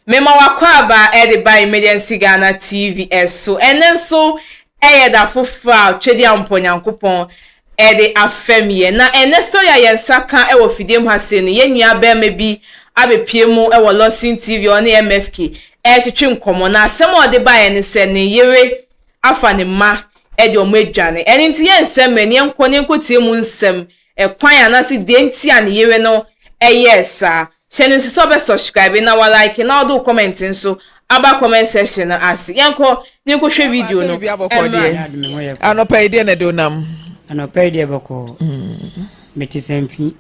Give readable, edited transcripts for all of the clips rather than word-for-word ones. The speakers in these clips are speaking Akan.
Mema w'akwaaba de ba Emergency Ghana TV so. Ɛnnɛ nso ɛyɛ da foforɔ a Twedeampɔ Nyankopɔn de afɛm yɛn. Na ɛnnɛ story a yɛn nsa ka wɔ fidie mu ha sei no, yɛn nua barima bi abɛpue mu wɔ Lawson TV a ɔne MFK ɛretwetwe nkɔmmɔ. Na asɛm a ɔde baeɛ ne sɛ ne yere afa ne mma de wɔn adwane. Ɛno nti yɛnsɛ mmerɛ na yɛnkɔ na yɛnkɔtie mu nsɛm, ɛkwan anaasɛ deɛ nti a ne yere no yɛɛ saa. Hyɛ no nso sɛ wobɛ subscribe na wa like na wode wo comment nso aba comment section no ase. Yɛnkɔ na yɛnkɔhwɛ video no mmra sisi. Anɔpa yi deɛ na ɛde wo nam? Anɔpa yi deɛ bɔkɔɔ. Mete Sanfi.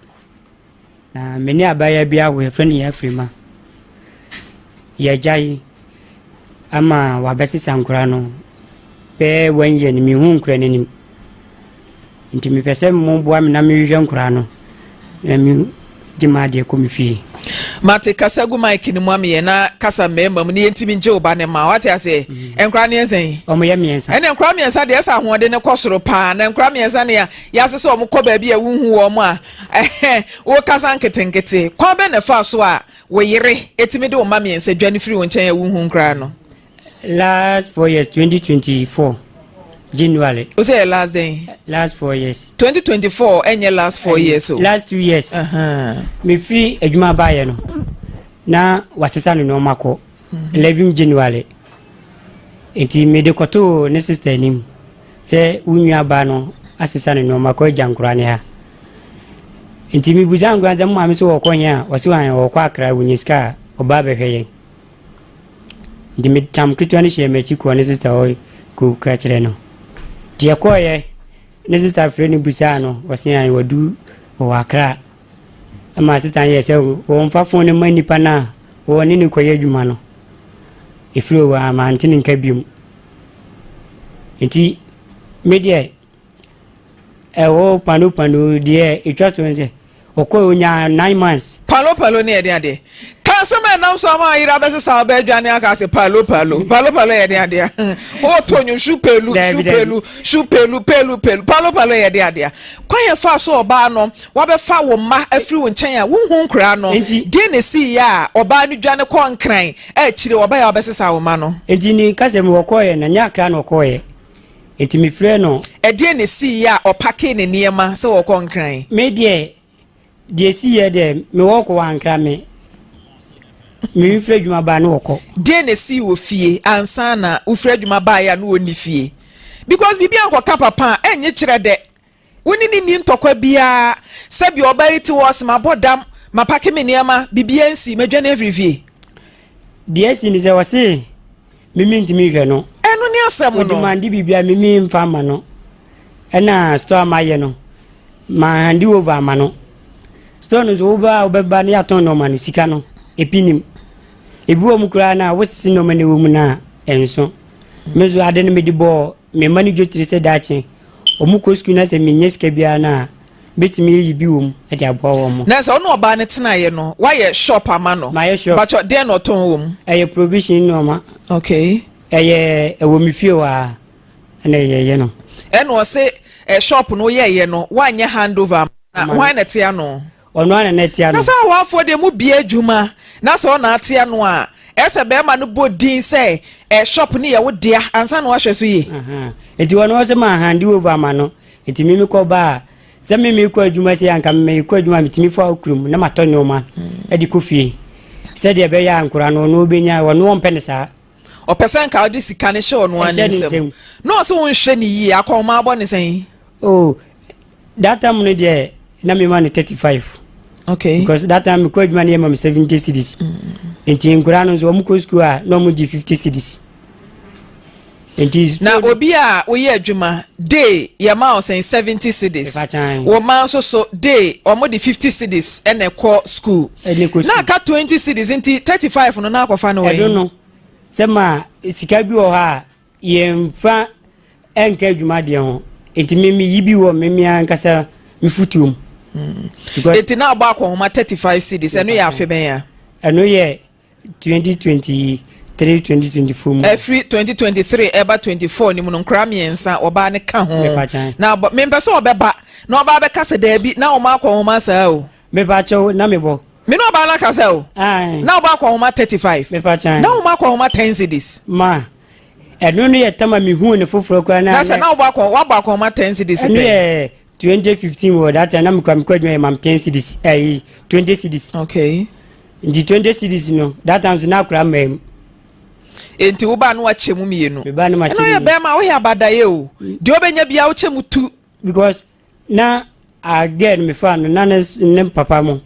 Na me ne abaayewa bi awo yɛfrɛ no Yafirima. Yɛagyae ama wabɛsesa nkora no bɛyɛ one year no mehu nkora no anim. Nti mepɛ sɛ moboa me na mehwehwɛ nkora no na megye m'adeɛ kɔ me fie. Mate kasa gu mic no mu ameyɛ na kasa mmarima mu ne yɛntumi ngye wo ba ne ma wate aseɛ mm. Nkora no yɛ sɛn? Ɔmo yɛ mmiɛnsa. Ɛne nkora mmiɛnsa deɛ ɛsɛ ahoɔden no kɔ soro paa na nkora mmiɛnsa ne a yɛase sɛ ɔmo kɔ baabi a wohu wɔn a ɛhɛn wokasa nketenkete kwan bɛn na ɛfa so a wo yere etumi de wo mma mmiɛnsa dwane firi wo nkyɛn a wohu nkora no? Last 4 years, 2024 January. O sɛ yɛ last den? Last 4 years. 2024 ɛnyɛ last 4 years o. Last 2 years. Mefiri adwuma baayɛ no na wasesa ne nneɛma kɔ 11 January, nti mede kɔtoo ne sister anim sɛ wo nua ba no asesa ne nneɛma kɔ agya nkora ne ha. Nti mebusa nkora sɛ mo maame sɛ wɔkɔ he a, wɔse wɔn wɔkɔ Akra, wɔnya sika a ɔba bɛhwɛ yɛn. Nti metam ketewa no hyɛ m'akyi kɔɔ ne sister hɔ kɔ kyerɛ no. Nti yɛkɔɔyɛ, ne sister frɛ no busaa no, wɔse an wadu wɔ Akra. Ɛma sister no yɛ sɛ wɔmfa phone no ma nipa no a wɔne no kɔyɛ adwuma no. Ɛfiri hɔ a mante ne nka biom. Nti me deɛ ɛwɔ pano pano deɛ ɛtwa to sɛ ɔkɔ onya 9 months. Palo palo ne yɛde adeɛ ka asɛm a ɛnam so ama ayere abɛsesa ɔbɛadwane aka sɛ palo palo palo palo yɛde adeɛ wɔtɔ nwom su pelu su pelu su pelu pelu pelu palo palo yɛde adeɛ kwan yɛ fa so ɔbaa no wabɛfa wo mma afiri wo nkyɛn a wohu nkoraa no. Deɛ na esi yɛ a ɔbaa no dwane kɔ Nkran akyire ɔbaa yɛ wabɛsesa wo mma no? Nti ne kasɛ mu wɔkɔɔyɛ na nyɛ Akra na ɔkɔɔyɛ, nti mefrɛ no. Ɛdeɛ na esi yɛ a ɔpake ne nneɛma sɛ wɔkɔ Nkran? Me deɛ, deɛ si yɛ deɛ mewɔ kɔ wɔ ankra me mefiri adwuma baa ne wɔkɔ. Deɛ na esi wɔ fie ansa na wofiri adwuma baeɛ a na wɔnni fie? Because biribi ankɔka papa a ɛnye kyerɛ dɛ wo ne ne nni ntɔkwa biara. Sɛbi ɔbaa yi te hɔ ɔse mabɔ dam, mapake me nneɛma, biribiara nsi, madwane afiri fie. Deɛ si ne sɛ wɔse mimi ntumi nhwɛ no. Ɛno ne asɛm no. Ɔdemande biribiara mimi mfa ama no, ɛna store mayɛ no ma hand over ama no. Store no nso woba a wobɛba ne yɛatɔn nneɛma no, sika no epi nim. Ebi wɔ mu koraa na wosisi nneɛma no ɛwɔ mu no a ɛnso. Me nso ade no mede bɔɔ me mma no dwetire sɛ daakye ɔmo kɔ sukuu na sɛ menyɛ sika biara no a mɛtumi ayi bi wɔ mu de aboa wɔn mo. Na sɛ ɔne ɔbaa no tenaeɛ no, woayɛ shop ama no? Mayɛ shop. Bakyɛ deɛn na ɔtɔn wɔ mu? Ɛyɛ provision nneɛma. Ɛyɛ ɛwɔ me fie hɔ a ɛna ɛyɛyɛ no. Ɛna ɔse ɛ shop no woyɛɛyɛ no woanyɛ hand over ama na hwan na ɛte ano? Ɔno ara na ɛte ano. Na sɛ awafoɔ deɛ mo bie adwuma na sɛ ɔna ate ano a, ɛsɛ bɛrima no bɔ din sɛ ɛ shop no yɛ wo dea ansa na wahwɛ so yie. Nti ɔno ɔsɛ ma hand over ama no. Nti mi mi kɔ ba a sɛ mi mi kɔ adwuma sɛ anka mi kɔ adwuma mi tumi fa kurom na ma tɔ nneɛma ɛde kɔ fie sɛdeɛ ɛbɛyɛ a nkora no ɔno ɔbɛnya. Ɔno ɔmpɛ ne saa. Ɔpɛ sɛ nka ɔde sika no hyɛ ɔno ara ne nsam na ɔsɛ wonhwɛ ne yie akɔnma abɔ ne sɛn? Oh, that time no deɛ na mi ma no 35. Because that time mi kɔ adwuma no yɛ ma mi 70 cedis. Nti nkora no nso wɔn kɔ school a na wɔn gye 50 cedis. Nti na obi a woyɛ adwuma day yɛ ma ɔsɛn 70 cedis, wɔ ma nso so day wɔn de 50 cedis ɛna ɛkɔ school na aka 20 cedis, nti 35 no na akɔfa no wɔ yi. Ɛdo no sɛ ma sika bi wɔ hɔ a yɛnfa ɛnka adwuma deɛ ho, nti mi yi bi wɔ mi ankasa mi futuom. Nti na abɔ akɔnhoma 35 cedis, ɛno yɛ afe bɛn a? Ɛno yɛ 2023, 2024 mu. Ɛfiri 2023 ɛba 24 ne mu no, nkora mmiɛnsa ɔbaa ne ka ho na abɔ mempɛ sɛ ɔbɛba na ɔbaa bɛka sɛ daabi na ɔma akɔnhoma saa o. Mepakyɛw na mebɔ. Me ne ɔbaa no akasa o. Na wobɔ akɔnhoma 35. Na woma akɔnhoma 10 cedis. Ma ɛno no yɛ tama mehuu ne foforɔ koraa na. Na sɛ na wobɔ akɔn wabɔ akɔnhoma 10 cedis pɛ. Ɛno yɛ 2015 wɔ that time na mekɔ mekɔ adwuma yɛ mam 10 cedis ɛyi 20 cedis. Okay. Nti 20 cedis no that time so na akora mmaa mu. Nti wo ba no wakyɛ mu mmienu. Me ba no makyɛ mu. Ɛna ɔyɛ bɛrima woyɛ abadaeɛ o. Deɛ ɔbɛnya biara wokyɛ mu tu. Because na a girl no mefaa no na ne ne papa mo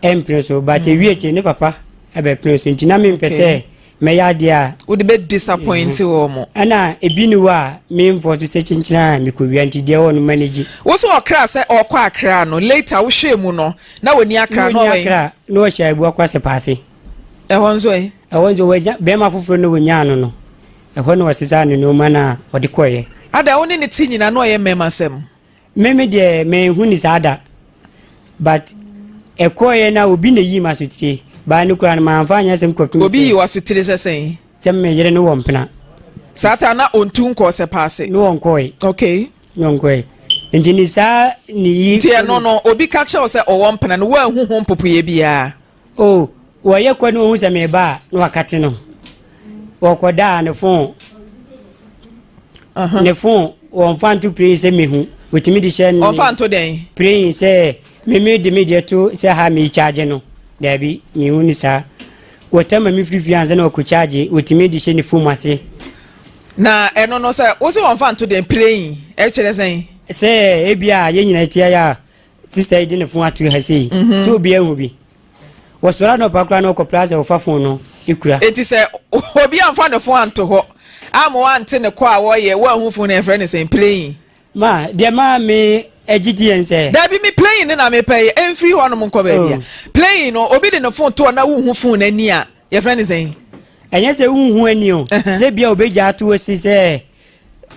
ɛmpene so but mm. ewie akyi ne papa ɛbɛpene so nti na mempɛ sɛ mɛyɛ adeɛ a wode bɛ disappoint mm-hmm. wɔ mo ɛna ebi ne wɔ a memfɔ so sɛ kyenkyena a mekɔwia nti deɛ wɔ no manage wo so ɔkra sɛ ɔkɔ akra no later wohwɛ mu no na wɔni akra no ɔwɛn akra na ɔhyɛ abu akɔ asɛpaase ɛhɔ nso ɛ ɛhɔ nso wɔnya bɛrima foforɔ no wɔnyaa no no Ɛhɔ na ɔsesaa ne nnoɔma no a ɔde kɔeɛ. Ada wo ne ne te nyina na ɔyɛ mmɛma sɛm. Me me deɛ menhu ne saa da but ɛkɔeɛ na obi na yii m'asotire baa no koraa no mamfa anyɛ asɛm kɔpem sɛ. Obi yi w'asotire sɛ sɛn? Sɛ me yere no wɔ mpena. Saa ta na ɔntu nkɔɔ sɛ paase. Ne ɔnkɔe. Okay. Ne ɔnkɔe. Nti ne saa ne yi. Nti ɛno no obi ka kyerɛ wo sɛ ɔwɔ mpena no woanhu ho mpopoeɛ biara? Oh, wɔyɛ kɔ ne wɔhu sɛ meba a na wakate no. Wɔkɔda a ne fon ne fon wɔmfa nto praying sɛ mehu. Wɔtumi de hyɛ ne Wɔmfa nto dɛn? Praying sɛ me me de me deɛ to sɛ ha me charge no. Daabi, mehu ne saa. Wɔtɛ ma me firi fie ansa na wɔkɔ charge, wɔtumi de hyɛ ne fon ase. Na ɛno no sɛ wo sɛ wɔmfa nto dɛn praying ɛkyerɛ sɛn? Sɛ ebi a yɛn nyinaa tia yɛ a Sister yi de ne fon ato ha sei. Mhm. Sɛ obi ahu bi. Wɔsɔre anɔpa koraa na ɔkɔ plaza ɔfa fon no ekura. Eti sɛ obi amfa ne fon anto hɔ ama wante ne kɔ a wɔyɛ wɔahu fon no yɛfrɛ no sɛn playing. Ma deɛ maa me agye di yɛn sɛ. Dabi me playing ne na mepɛ yɛ ɛmfiri hɔ nom nkɔ baabi a. Oh. Playing no obi de ne fon to hɔ na wonhu fon no ani a yɛfrɛ no sɛn. Ɛnyɛ sɛ wonhu ani o. Sɛ bia obegya ato hɔ si sɛ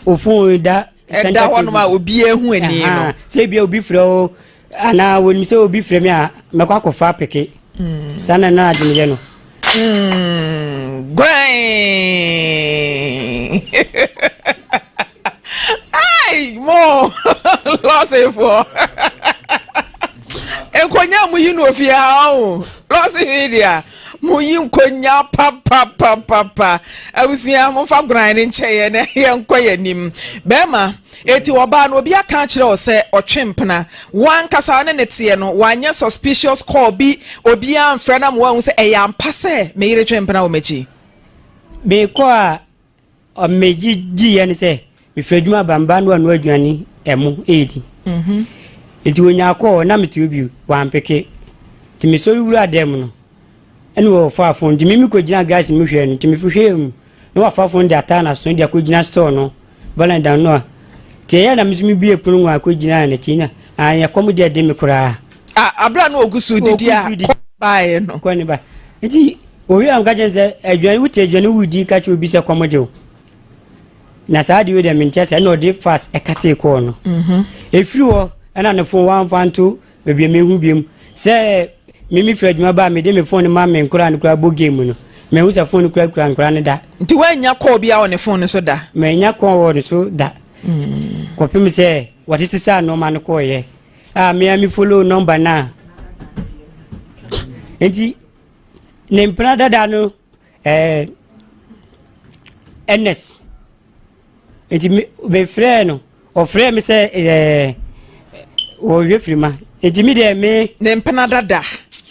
ofon da ɛda hɔnom a obiara hu ani no sɛ ebia obi frɛ wo anaa wɔnim sɛ obi frɛ me a mɛkɔ akɔfa apeke hmm. saa na na adwene yɛ no hmm, guan ai mo lɔsefoɔ nkonya mu yi no ofie ha o lɔse media Monyi nkonya papapapapa. Abusua, momfa goran no nkyɛ yɛn na yɛnkɔ yɛn anim. Bɛrima, eti ɔbaa no obi aka akyerɛ wo sɛ ɔtwe mpena. Wo ankasa wo ne ne teɛ no, wanyɛ suspicious call bi, obiara amfrɛ no ama woahu sɛ ɛyɛ ampa sɛ me yere twe mpena wɔ m'akyi? Mekɔ a Megye diiɛ ne sɛ mefiri adwuma ba mba no anoa aduane ɛmo ɛredi. Mhm. Nti wɔnyaa kɔɔ na mete hɔ bio wampeke. Nti mesɔre wura dan mu no ɛna wɔfaa fon nti mimi kɔgyina gas mu hwɛɛ no nti mehwehwɛɛ mu na wafa fon de ataa n'aso de akɔgyina store no valanda no a nti ɛyɛ na me nso mebue pono mu akɔgyina n'akyi na anyɛ kɔm deɛ de me koraa. Abere a na ɔgu so didi a kɔ baeɛ no. Kɔ ne ba nti Owie a ɔka kyerɛ no sɛ, Aduane, wote aduane woredi ka kyerɛ obi sɛ kɔm de wo. Na saa adeɛ wei deɛ mente aseɛ. Ɛna ɔde fast ɛkatee kɔɔ no. Mhm. Ɛfiri hɔ ɛna ne fon wamfa nto baabi a mehu biom. Sɛ me mefiri adwuma ba a mede me fon no ma me nkoraa no koraa bɔ game no. Mahu sɛ fon no kura kura nkoraa no da. Nti woannya call biara wɔ ne fon no so da? Mannya call wɔ ne so da. Mm. Kɔpem sɛ wɔde sesaa nneɛma no kɔɔeɛ. A me a me follow number no a. Nti Ne mpena dada no ɛɛ Ernest. Nti me mefrɛɛ no, ɔfrɛɛ me sɛ ɛɛ wɔhwɛ firi ma. Nti me deɛ me. Ne mpena dada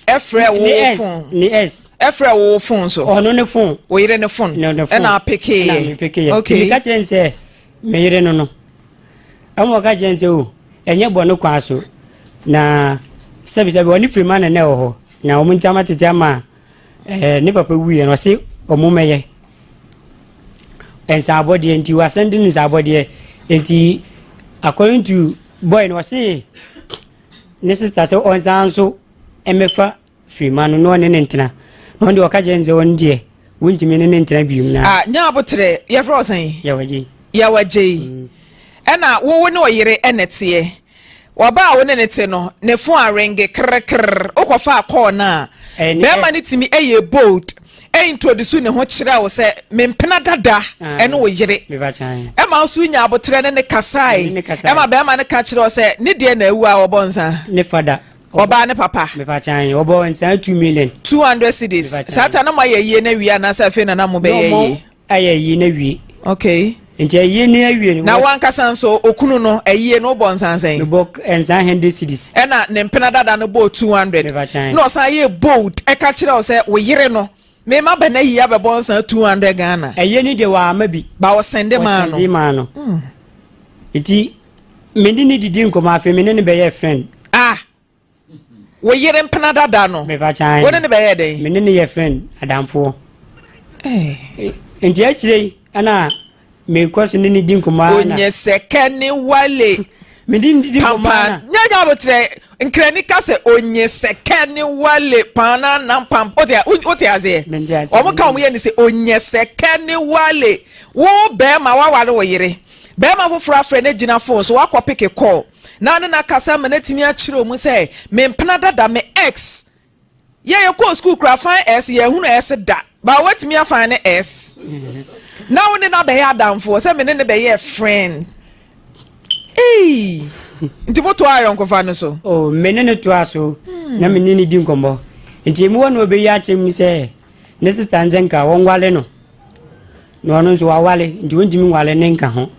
ɛfrɛ wo fon. Ne S. Ɛfrɛ wo fon so. Ɔno ne fon. Wo yere ne fon. Ne fon. Ɛna apekee. Ɛna mepekee. Okay. Nti meka kyerɛ no sɛ me yere no no. Ɛna ɔka kyerɛ no sɛ o ɛnyɛ bɔne kwan so na sɛbisɛbi ɔne firi ma na na ɛwɔ hɔ. Na wɔn ntam atete ama ɛɛ ne papa wuiɛ no ɔse wɔn mɛyɛ nsaabɔdeɛ nti wasan di ne nsaabɔdeɛ nti according to boy no ɔse ne sister sɛ ɔnsan nso mmɛfa firima no na ɔne ne ntena na ɔno deɛ ɔka kyerɛ no sɛ ɔno deɛ wontumi ne ne ntena biom na. Ah, nya aboterɛ yɛfrɛ wo sɛn? Yawagye. Yawagye yi ɛna wo wo ne ɔyere ɛna teɛ Ɔbaa a wo ne no te no, ne fon arenge krrkrr, wokɔfaa call no a, bɛrima no tumi yɛ bold introduce ne ho kyerɛ wo sɛ me mpena dada ɛne wo yere. Ɛma wo nso wonya aboterɛ ne ne kasae. Ɛma bɛrima no ka kyerɛ wo sɛ ne deɛ na awu a ɔbɔ nsa. Ne fada. Ɔbaa ne papa. Mepa kyan ɔbɔ nsan 2 million. 200 cedis. Mepa Saa ta na mo ayɛ yie na wie anaasɛ afei na na mo bɛyɛ yie? Ayɛ yie na wie. Nti ayie no awie no. Na wankasa nso okunu no ayie no wobɔ nsansɛn? Mebɔ nsan 100 cedis. Ɛna ne mpena dada no bɔɔ 200. Mepa kyan. Na ɔsan yɛ bold ɛka kyerɛ wo sɛ wo yere no mema bɛ na yie abɛbɔ nsan 200 Ghana. Ɛyɛ ni deɛ wama bi. Ba ɔsɛnde maa no. Ɔsɛnde maa no. Nti me ne ne didi nkɔmɔ, afei me ne ne bɛyɛ friend. Ah, wo yere mpena dada no? Mepa kyan. Wo ne ne bɛyɛ dɛn? Me ne ne yɛ friend, adamfoɔ. Nti akyire yi ɛna mekɔ so ne ne di nkɔmɔ ara na Onye sɛkɛ ne wale. Me ne ne didi nkɔmɔ Pampa ara na nyanya abotrɛ nkrani ka sɛ onye sɛkɛ ne wale paana nam pam, wote aseɛ? Mente aseɛ. Ɔmo ka ɔmo yɛ ne sɛ onye sɛkɛ ne wale. Wo bɛrima waware wo yere, bɛrima foforɔ afrɛ ne gyina phone so, wakɔ pick call na ne na kasa ma n'atumi akyerɛ mu sɛ me mpena dada, me ex. Yɛ yɛkɔɔ school kora fan s, yɛhunu s da ba watumi afan ne s na wo ne no abɛyɛ adamfoɔ sɛ me ne ne bɛyɛ friend. Ei, nti motoa ayɔnkofa no so? O, me ne ne toa so na me ne ne di nkɔmmɔ. Nti emu wɔ na ɔbɛyi akyerɛ mu sɛ ne sister nkyɛn nka wɔnwale no na ɔno nso wawale, nti wɔntumi nwale ne nka ho.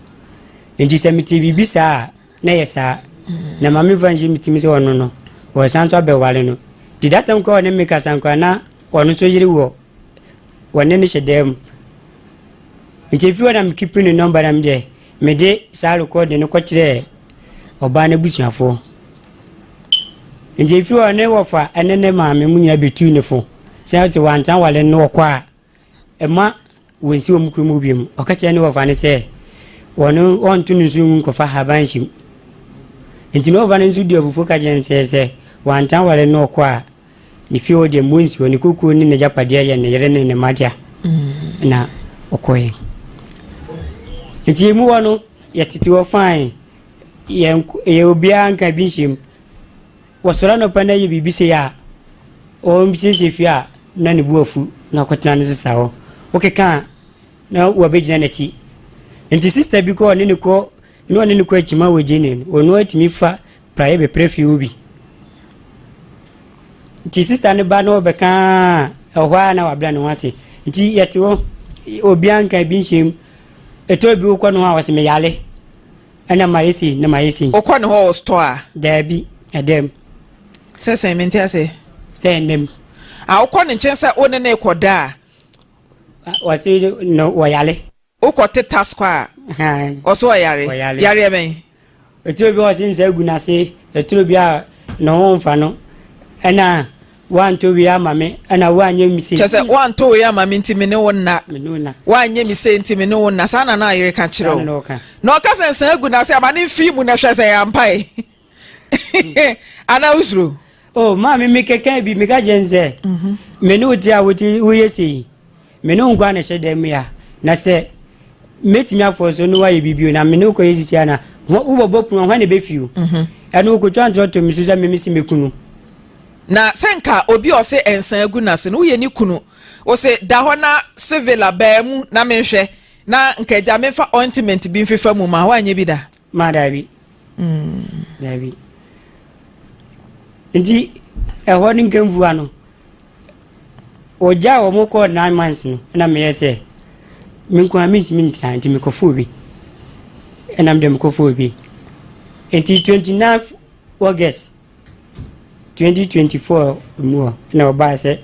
Nti sɛ mete biribi saa a, na yɛ saa na ma memfa nhyɛ me tirim sɛ ɔno no wɔsan so abɛwale no. Nti that time koraa ɔne me kasa koraa na ɔno nso yere wɔ wɔne ne hyɛ dan mu. Nti efi hɔ na me keep ne number na me deɛ mede saa recording no kɔkyerɛɛ ɔbaa no abusuafoɔ. Nti efi hɔ ne wɔfa ɛne ne maame mu nyinaa bɛtu ne fo sɛ ɔte wantan wale no wɔkɔ a ɛma wɔnsi wɔn kurom hɔ bio. Ɔka kyerɛ ne wɔfa no sɛ wɔno ɔnto ne nsuo mu nkɔfa haban hyɛ mu. Nti ne wɔfa no nso di abufuo ka kyerɛ no sɛ wantan wale no ɔkɔ a, ne fie hɔ deɛ mmɔ nsuo, ne kukuo ne n'agyapadeɛ yɛ ne yere ne ne mma dea. Na ɔkɔɛ. Nti emu hɔ no yɛtete hɔ fine, yɛn yɛ obiara nka bi nhyɛ mu. Wɔsɔre anɔpa na yɛ biribi sei a ɔnsiesie fie a, na ne bu afu na ɔkɔtena ne sister hɔ. Wokeka a na wabɛgyina n'akyi. Nti sister bi kɔ ɔne ne kɔ na ɔne ne kɔ akyima wɔ gyene no, ɔno atumi fa praeɛ bɛprɛ fie hɔ bi. Nti sister no ba na ɔbɛka a, ɛhɔ a na wabra ne ho ase. Nti yɛte hɔ, obiara nka bi nhyɛ mu. Ɛtɔ bi wokɔ ne ho a wɔsɛ meyare ɛna mayɛ sei na mayɛ sei. Wokɔ ne hɔ wɔ store a? Daabi, ɛdɛm. Sɛ sɛn? Mente ase. Sɛ ɛnam. A wokɔ ne nkyɛn sɛ wo ne ne kɔda a, wɔse no wɔyare. Wokɔ te task a ɔso ɔyare? Ɔyare. Yareɛ bɛn? Ɛturo bi a ɔse nsa agu n'ase, ɛturo bi a ne ho mfa no, ɛna woantɔ wei ama me, ɛna woanyɛ mi sei. Kyɛ sɛ woantɔ wei ama me nti me ne wo nna. Me ne wo nna. Woanyɛ me sei nti me ne wo nna. Saa na na ayere ka kyerɛ Saa wo? na ɔka. Na ɔka sɛ nsa agu n'ase ama ne mfii mu na hwɛ sɛ ɛyɛ ampa ɛ anaa wosuro? O maame, me kɛkɛ bi meka kyerɛ n sɛ me ne wo te a wote woyɛ sei, me ne wo nkɔ a na ɛhyɛ dan mu ya na sɛ mɛtumi afɔ so ne woayɛ biribi o na me ne wo kɔyɛ sisi a na wobɔbɔ pono a hwan na ɛbɛfi o? Ɛno wokɔtwa ntorɔ to me so sɛ meme se mɛku no. Na sɛ nka obi a ɔse nsa agu n'ase no woyɛ ne kunu, wose da hɔ na civil baa mu na menhwɛ na nka agya memfa ointment bi mfefa mu ma woanyɛ bi da? Ma daabi. Daabi. Nti ɛhɔ ne nkamfua no wɔgyaa wɔn kɔɔ 9 months no, ɛna meyɛ sɛ me nko ara mentumi ntena, nti mekɔfa obi, ɛna mede mekɔfa obi. Nti 29 August 2024 mu hɔ ɛna ɔbaa sɛ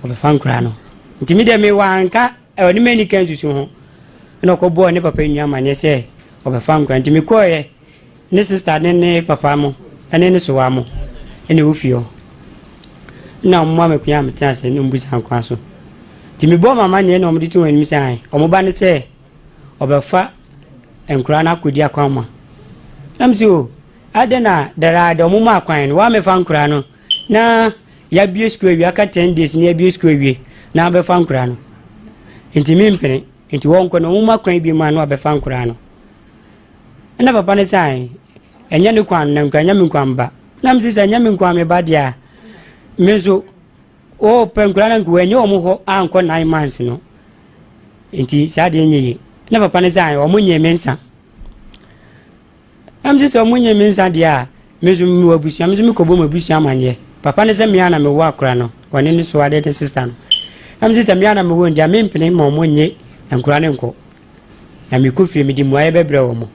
ɔbɛfa nkoraa no. Nti me deɛ mewɔ anka ɔne m'ani ka nsusu ho, ɛna ɔkɔbɔɔ ne papa nua amanneɛ sɛ ɔbɛfa nkoraa. Nti mekɔɔyɛ ne sister ne ne papa mo ɛne ne sowa mo ɛna ɛwɔ fie hɔ na ɔmo ama akonnwa a metena ase na ɔmo bisa nkwa so. Nti mebɔɔ mama neɛ na ɔmo de to wɔn anim sɛ ae ɔmo ba ne sɛ ɔbɛfa nkoraa no akɔdi akwanma. Na me sɛ o adɛn na daraada ɔmo ma akwan no wɔamɛfa nkoraa no na yɛabie sukuu awie, aka 10 days na yɛabie sukuu awie na abɛfa nkoraa no? Nti mempene, nti wɔnkɔ na ɔmo ma kwan bi mu a na wabɛfa nkoraa no. Ɛna papa no sɛ ae ɛnyɛ ne kwan na nkura ɛnyɛ me nkwan ba. Na me sɛ ɛnyɛ me nkwan me ba deɛ a, me nso wɔpɛ nkura no nka wɔanyɛ wɔn hɔ ankɔ 9 months no, nti saa deɛ nyɛ yie. Na papa no sɛ ae wɔn nyɛ me nsa. Na me sɛ wɔn nyɛ me nsa deɛ a, Me nso mewɔ abusua, me nso mekɔbɔ m'abusua amanneɛ. Papa no sɛ me ara na mewɔ akora no, ɔne ne soa de ne sista no. Na me sɛ me ara na mewɔ nti a mempene ma wɔn nye nkora no nkɔ. Na mekɔ fie mede mmuaeɛ bɛbrɛ wɔn.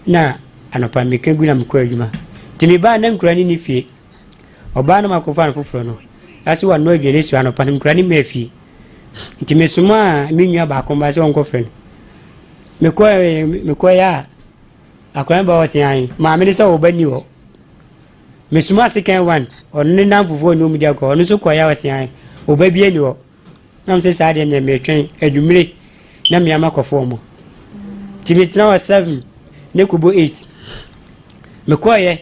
Na anɔpa meka gu na mekɔ adwuma. Nti mebaa na nkora no nni fie. Ɔbaa no makɔfa no foforɔ no, ase wanoa aduane si anɔpa no nkora no mmaa fie. Nti mesomaa me nua baako ba sɛ ɔnkɔfrɛ no. Mekɔɛ mekɔɛ a Akwadaa no ba hɔ se ae. Maame no sɛ ɔba nni hɔ. Mesoma second one, ɔno ne namfofoɔ ne ɔmu di akɔ, ɔno nso kɔeɛ a ɔse ae, ɔba bi nni hɔ. Na mesɛ saa deɛ neɛ metwɛn anwummere na mea makɔfo ɔmo. Nti metena hɔ 7 ne kɔbɔ 8. Mekɔeɛ,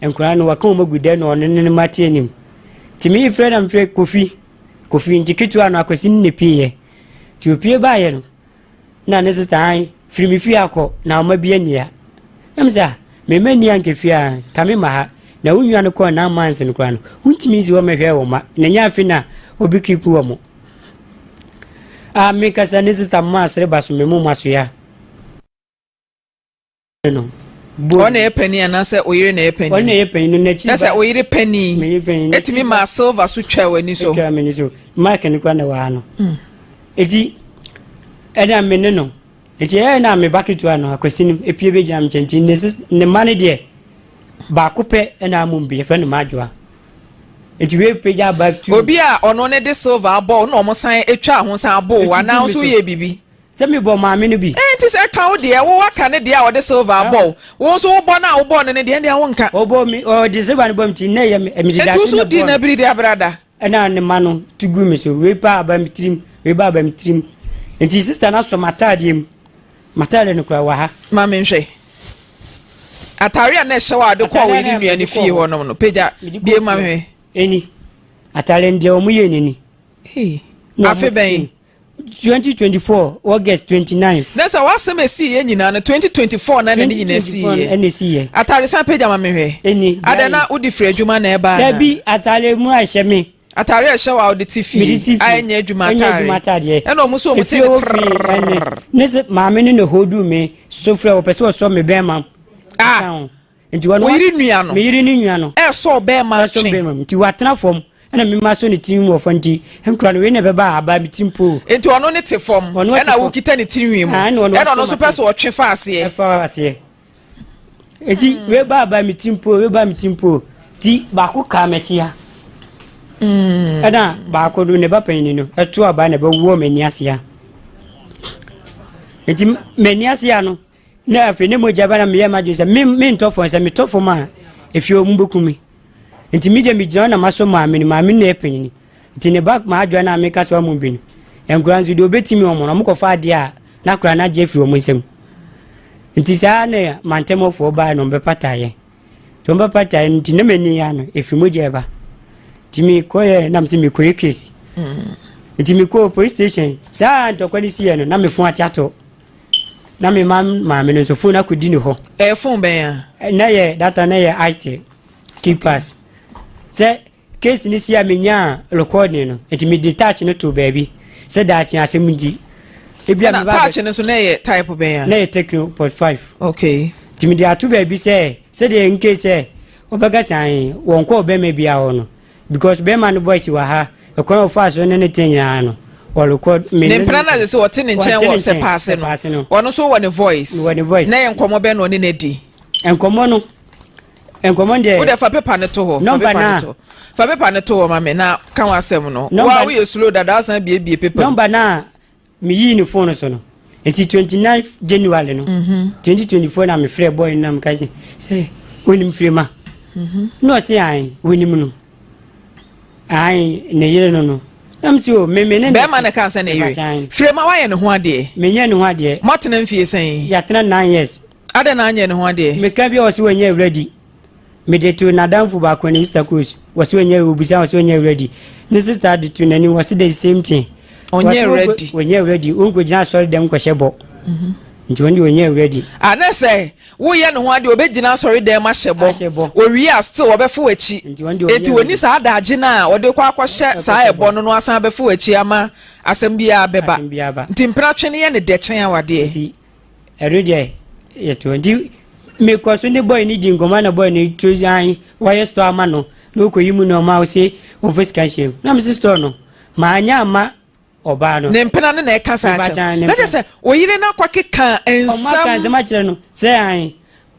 nkwadaa no wɔka wɔn agu dɛ na ɔno ne ne mma te anim. Nti mefrɛ na mefrɛ Kofi, Kofi nti ketewa no akwasi no na ɛpieeɛ. Nti opie baeɛ no, Na ne sista ae, firi me fie akɔ, na ɔma bi anni ha. Na me sɛ, ah, me mma nni anka fie a, nka me mma ha. Na wo nua no kɔɔ nine months no koraa no, wontumi nsi hɔ mmɛhwɛ wo mma, na ɛnyɛ afe na obi keep wɔn. Ah, me kasa ne sista mma asere ba so me mo masoya. No. Ɔno na ɛyɛ panin anaasɛ oyere na ɛyɛ panin? Ɔno na ɛyɛ panin no n'akyi. Na sɛ oyere panin. Etumi maa silver so twa w'ani so. Twa m'ani so. Mark no kora na ɛwɔ ha no. Hmm. Eti ɛna me ne no. Eti ɛyɛ na me ba ketewa no akwasi no epie bɛgyina me nkyɛn nti ne sis ne mma no deɛ baako pɛ ɛna amom bi yɛfrɛ no madwoa. Eti wei pagya aba tu. Obi a ɔno ne de silver abɔ na ɔmo san atwa ho san abɔ anaa nso yɛ biribi. Sɛ mebɔ maame no bi. Enti sɛ ɛka wo deɛ, wo waka ne deɛ a ɔde silver abɔ wo. Wo nso wobɔ no a wobɔɔ no no deɛ, ɛndeɛ wonka. Ɔbɔ me, ɔde silver no bɔ me ti, na ɛyɛ me, mede Enti dase wo nso na wodii bɔɔ no. n'abiri de abrada. Ɛna ne mma no tu guu me so, wei pa aba me tirim, wei ba aba me tirim. Enti sista no asɔ m'ataadeɛ mu, m'ataadeɛ no koraa wɔ ha. Ma menhwɛ. Ataare a na ɛhyɛ wo a wode kɔɔ wo Ataare a yere na nua mede no kɔɔ fie hɔ. hɔnom no, pagya, Mede kɔɔ bue ma fie hɔ. menhwɛ. Ɛni, ataare no deɛ wɔyɛɛ no ni. Ei, Na afe wɔte bɛn? 2024 August 29. Na sɛ w'asɛm esii yɛ nyinaa no 2024 na na ne nyinaa esii yɛ. Ɛna esii yɛ. Ataare san pagya ma me hwɛ. Ɛni. Adɛn na wode firi adwuma na ɛba ana? Dabi ataare mu a ɛhyɛ me. Ataare a ɛhyɛ wo a wode te fie. Mede te fie. A ɛnyɛ adwuma ataare. Ɛnyɛ adwuma ataadeɛ. Ɛna wɔn nso wɔn te ne trrrr. Ne sɛ maame no na hodu me so frɛ wɔpɛ sɛ ɔsɔ me bɛrima. Ah. Nti wɔn Wo yere nua no. Me yere ne nua no. Ɛsɔ ɔbɛrima Ɛsɔ twe. bɛrima mu. Nti watena fam ɛna me ma sɔ ne tirim wɔ fam nti nkura no wei na ɛbɛba aba me tirim po. Nti ɔno ne te fam Ɔno te ɛna fam. wokita ne tirinwi mu Ah, ɛna ɔno ɛna ɔno asɔ nso pɛ m'atɛn. sɛ ɔtwe fa aseɛ. Ɛfa aseɛ. Nti wei ba aba me tirim po wei ba me tirim po nti baako kaa m'akyi ha. Ɛna baako no ne ba panyin no ɛto aba na ɛbɛwɔ m'ani ase ha. Nti m'ani ase ha no Na afei ne mogya ba na meyɛ m'adwene sɛ me mentɔ fam sɛ metɔ fam a efie wɔn bɛku me nti me deɛ megyina hɔ na masɔ maame no maame no na ɛyɛ panyin nti ne ba maa adwoa no a meka sɛ wɔn bi no nkura nso deɛ obɛtumi wɔn no wɔkɔfa adeɛ a na akora no agye afiri wɔn nsam nti saa na mantamɔfoɔ baa na wɔbɛpataeɛ nti wɔbɛpataeɛ no nti na m'ani ya no ɛfiri mogya ɛba nti mekɔyɛ nam sɛ mekɔyɛ case nti mekɔɔ police station saa ntɔkwa no siiɛ no na me fo ate atɔ Na me ma maame no nso fon akɔdi ne hɔ. Ɛyɛ fon bɛn a? Na yɛ data na yɛ itel keypass. Sɛ case no si a menyaa recording no nti mede touch no too baabi sɛ daakye asɛm nti. Ebi a meba touch no so na yɛ type bɛn a? Na yɛ Tecno Port 5. Okay. Nti mede ato baabi sɛ sɛdeɛ in case sɛ wɔbɛka sɛ ae wɔnkɔɔ bɛrima biara hɔ no Because bɛrima no voice wɔ ha, ɛkwan a ɔfaa so ne ne tena nyinaa no, ɔrekɔ. Me ne mpena no sɛ ɔte ne nkyɛn wɔ sɛpaase no, ɔno nso wɔ ne voice. Wɔ ne voice. Na yɛ nkɔmɔ bɛn na ɔne no adi? Nkɔmɔ no, nkɔmɔ deɛ. Wode fa paper no to hɔ. Nɔmba na. Fa paper no to hɔ ma me na ka w'asɛm no. Wa woyɛ slow dada asan biebie paper. Nɔmba na meyii ne phone so no nti 29 January no 2024 na mefrɛ boy no na meka sɛ sɛ wonim Firima na ɔse ae wonim no ae ne yere no no na mese o me me ne bɛrima na ɛka sɛ ne yere Firima woayɛ ne ho adeɛ menyɛ ne ho adeɛ moatena mfie sɛn yɛatena 9 years adɛn na anyɛ ne ho adeɛ meka bi a ɔse wanyɛ ready Mede too n'adamfo baako anim, Sister Coles. Wɔse ɔnyɛ, wɔbisa wɔse ɔnyɛ ready. Ne sister de too n'anim, wɔse the same thing. Ɔnyɛ ready. Ɔnyɛ ready. Wonkɔgyina asɔre dɛm nkɔhyɛ bɔ. Mhm. Nti wɔn deɛ ɔnyɛ ready. Ah, na sɛ woyɛ ne ho adeɛ ɔbɛgyina asɔre dɛm ahyɛ bɔ. Ahyɛ bɔ. Owie a still ɔbɛfo w'akyi. Nti wɔn deɛ ɔnyɛ Nti wɔni saa adagye no a ɔde kɔ akɔhyɛ saa ɛbɔ no no asan abɛfo w'akyi ama asɛm biara bɛba. Asɛm biara ba. Nti mpena twe no yɛ ne dɛ kyɛn awadeɛ. Nti ɛno deɛ yɛto nti. Mekɔ so ne boy no di nkɔmmɔ na boy no to an wɔyɛ store ama no na ɔkɔyi mu nneɛma a ɔse ɔmfa sika nhyɛ mu. Na mese store no maanyɛ amma ɔbaa no. Ne mpena no na ɛka saa kyerɛ no. Na kyerɛ sɛ oyere no akɔkeka nsɛm. Ɔmo aka nsɛm akyerɛ no sɛ an.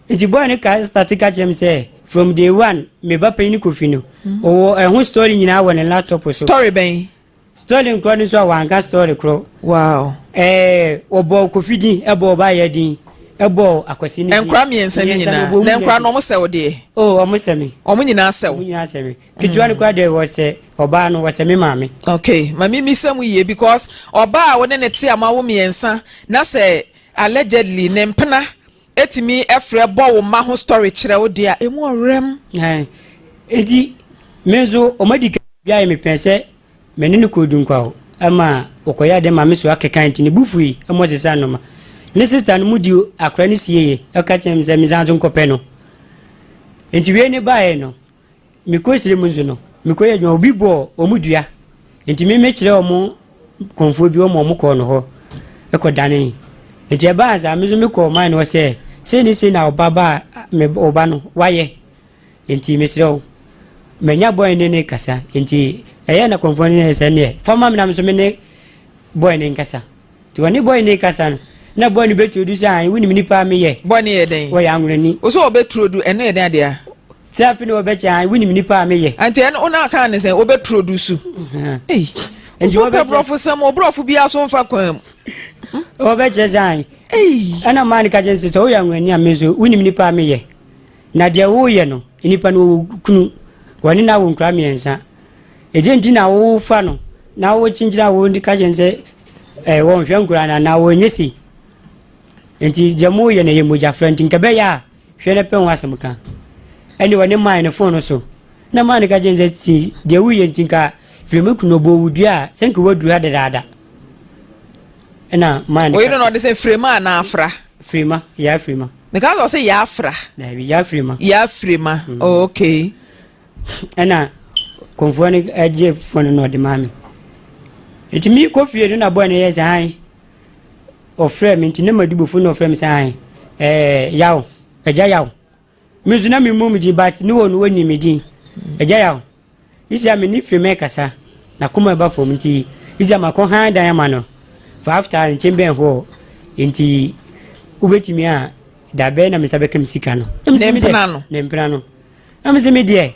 Nti boy no ka start ka kyerɛ me sɛ from day one me ba panyin Kofi no ɔwɔ ɛho story nyinaa wɔ ne laptop so. Story bɛn? Story nkorɔ no nso a wanka story korɔ. Wow. Ɛɛ ɔbɔ Kofi din, ɛbɔ ɔbaayɛ din, ɛbɔ Akwasi ne din. Nkora mmiɛnsa no nyinaa. Na nkora no ɔmo sɛ wo deɛ? Oh ɔmo sɛ me. Ɔmo nyinaa sɛ wo? Ɔmo nyinaa sɛ me. Ketewa no koraa deɛ wɔsɛ ɔbaa no wɔsɛ me maame. Okay, ma me misa mu yie because ɔbaa a wo ne ne te a moawo mmiɛnsa na sɛ allegedly ne mpena etumi frɛ bɔ wo mma ho story kyerɛ wo deɛ a emu ɔwerɛm. Ɛn enti me nso ɔmo adi kan bi ayɛ me pɛn sɛ Me ne no kɔɔ Dunkwaw ma ɔkɔyɛɛ ade ma me so akeka nti ne bo fui ma ɔsesaa nnoɔma. Ne sista no mu di akora no sieeɛ ka kyerɛɛ me sɛ mensan nso nkɔpɛ no. Nti wei ne baeɛ no, mekɔɔ sire mu nso no, mekɔyɛ adwuma, obi bɔɔ wɔn dua. Nti me mekyerɛ wɔn kɔmfoɔ bi wɔn wɔn kɔɔ no hɔ kɔdanee. Nti ɛbaa saa, me nso mekɔɔ man no hɔ sɛ sei ne sei na ɔba ba a me ɔba no wayɛ. Enti mesrɛ wo, manya bɔe ne ne kasa. Enti ɛyɛɛ na kɔmfoɔ no yɛɛ sɛ neɛ, fa ma me na me nso me ne bɔe no nkasa. Nti wɔne bɔe no rekasa no, na bɔe no bɛturodu sɛ, Ae, wonim nipa a meyɛ. Bɔe no yɛ dɛn? Wɔyɛ anwonani. Wo sɛ ɔbɛturodu, ɛno yɛ dɛn adeɛ a? Sɛ afei na wɔbɛkyɛ, ae, wonim nipa a meyɛ. Nti ɛno wo na aka ne sɛn, wɔbɛturodu su. Ei, Nti wopɛ wɔbɛkyɛ. borɔfo sɛm, oborɔfo biara so mfa kwan mu. Wɔbɛkyerɛ sɛ, ae. Ei. Ɛna maa no ka kyerɛ no sɛ, sɛ woyɛ anwonani a, me nso, wonim nipa a meyɛ. Na deɛ woreyɛ no, nnipa no wɔwɔ kunu, wɔne no awo nkwadaa mmiɛnsa. Ɛdeɛn nti na wofa no na wokyenkyene a woka kyerɛ no sɛ eh, wɔnhwɛ nkwadaa no anaa wɔnyɛ sei? Nti deɛ moreyɛ no ɛyɛ mogyafra nti nka ɛbɛyɛ a hwɛ na pɛ ho asɛm ka. Ɛnde wɔne mae no fon no so. Na maa no ka kyerɛ no sɛ ti deɛ woreyɛ nti nka firi me kunu ɔbɔ wo dua a sɛ nka woaduru ha dedaada. Ɛna maa no Oyi no na ɔde sɛ firima anaa afra? Firima, yaa firima. Meka sɛ ɔsɛ Yafra. Dabi Yafirima. Yafirima. Mm. Oh, okay. Ɛna kɔnfoɔ no agye fon no na ɔde maa me. Nti mi kɔ fie no na bɔɔ no yɛ sɛ han. Ɔfrɛ me nti ne ma dubofo na ɔfrɛ me sɛ han. Ɛɛ yaw, agya yaw. Me nso na me mmɔ me din but ne wɔ no wɔnim me din. Agya yaw. Isi a me ne Firima rekasa, n'akoma reba fam nti, isi a makɔ han dan ama no 5000 nkyɛn bɛn hɔ nti wobɛtumi a da bɛn na me nsa bɛka me sika no. Na mese Ne me deɛ- mpena no. Ne mpena no. Na mese me deɛ,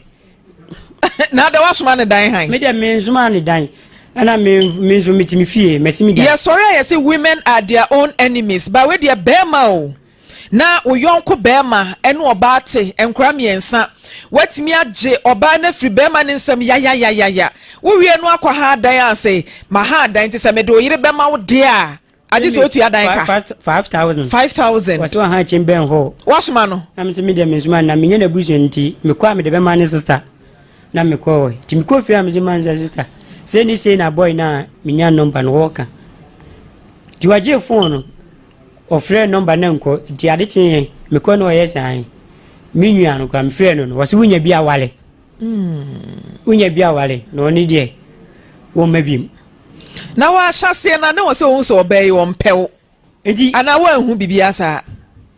Na ada wasoma ne dan han. me deɛ me nsoma ne dan. Ɛna me me nso mete me fie, masi me dan. Yɛsɔre a yɛse women are their own enemies but wei deɛ bɛɛma o. Na wo yɔnko barima ne ɔbaa te nkwadaa mmiɛnsa, woatumi agye ɔbaa no afiri barima no nsam yayayayaya. Wowie no akɔ ha dan a se maha dan nti sɛ mede wo yere bɛma wo deɛ a, agye sɛ wotua dan ka. 5000. 5000. Wɔsɛ wɔha kyɛn bɛn hɔ. Woasoma no? Na me sɛ me deɛ mensoma na menyɛ n'abusua nti mekɔ a mede bɛma ne sister. Na mekɔɔ nti mekɔɔ fie a mede ma ne sɛ sister sei ne sei na boy no a menya nɔmba no wɔka. Nti wɔgyee phone no. Ɔfrɛɛ nɔmba no ankɔ nti ade kyeeɛ mekɔ na ɔyɛ saa he me nua no koraa mefrɛɛ no no ɔse wonya bi aware wonya bi aware na ɔne deɛ wɔmma biom. Na wahyɛ aseɛ no a na wɔ sɛ ɔhu sɛ ɔbaa yi ɔmpɛ wo Nti anaa woanhu biribiara saa?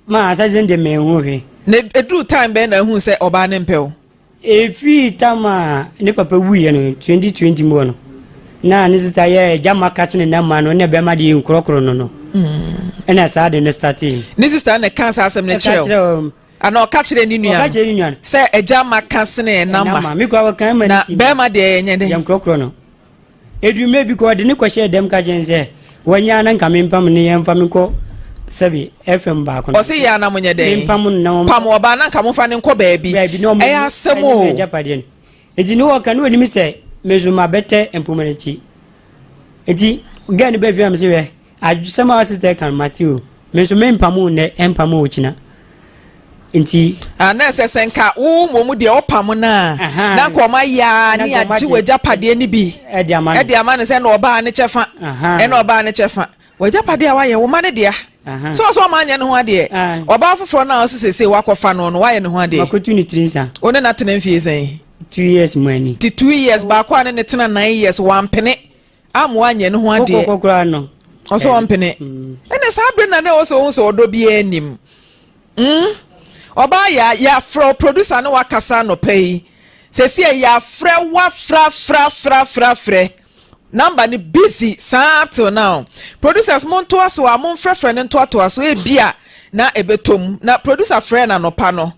Ma asase no deɛ manhu hwee. Na ɛduruu time bɛn na ahuu sɛ ɔbaa no mpɛ wo? Ɛfiri tam a ne papa wuiɛ no, 2020 mu hɔ no, na ne sista yɛ agya ma ka sene na ma no, na bɛrima deɛ nkorɔkorɔ no no. Ɛna saa de no startee. Ne sista na ɛka saa asɛm no kyerɛ wo? Anaa ɔka kyerɛ ne nua no? Ɔka kyerɛ ne nua no. Sɛ agya ma ka sene ɛna ma. Me kura wɔka ma ne si. Na bɛrima deɛ yɛnyɛ dɛ. Yɛn korɔkorɔ no. Ɛduru mmerɛ bi kɔ ɔde ne kɔhyɛɛ dɛm ka kyerɛ no sɛ wɔnyɛ a na nka mempam no yɛmfa me nkɔ sɛbe FM baako no. Ɔse yɛ a na monyɛ dɛn? Mempam no na wɔn. Pam ɔbaa na nka momfa no nkɔ baabi. Baabi na wɔn. Ɛyɛ asɛm o. Ɛnyɛ m'agyapadeɛ no. Nti ne wɔka ne wɔnim sɛ me nso mabɛtɛ mpoma no akyi. Nti girl no baa fie na mese hwɛ Asɛm a sister ka no mate o. Me nso mempam wo nnɛ, ɛmpam wo kyena. Nti. Ah, na ɛsɛ sɛ nka wo mmom deɛ ɔpam no a, na nka ɔma yɛ a ne yɛagye w'agyapadeɛ no bi ɛde ama no, ɛde ama no sɛ ɛna ɔbaa ne kyɛfa, ɛna ɔbaa ne kyɛfa. W'agyapadeɛ a wayɛ, wo ma ne dea. Sɛ ɔsɛ ɔma anyɛ ne ho adeɛ. Ɔbaa foforɔ no a ɔse seesei wakɔfa no no, wayɛ ne ho adeɛ. Makotu ne tiri nsa. Wo ne no atena mfie sɛn? 2 years mu ani. Ti 2 years, baako a ne ne tena 9 years, wampene. Amma wanyɛ ne ho adeɛ. Wokɔkɔ koraa no. Ɔsɛ ɔmpene. Ɛna saa bere na na ɛwɔ sɛ ohun sɛ ɔdɔ biara nim. Mm. Ɔbaa yaa, yɛafrɛ wo, producer ne wakasa anɔpa yi. Seesei yɛafrɛ wo afrafrafrafrafrɛ. Number no busy saa up till now. Producers montoa so a, momfrɛfrɛ no ntoatoa so, ebia na ɛbɛtɔ mu. Na producer frɛɛ no anɔpa no.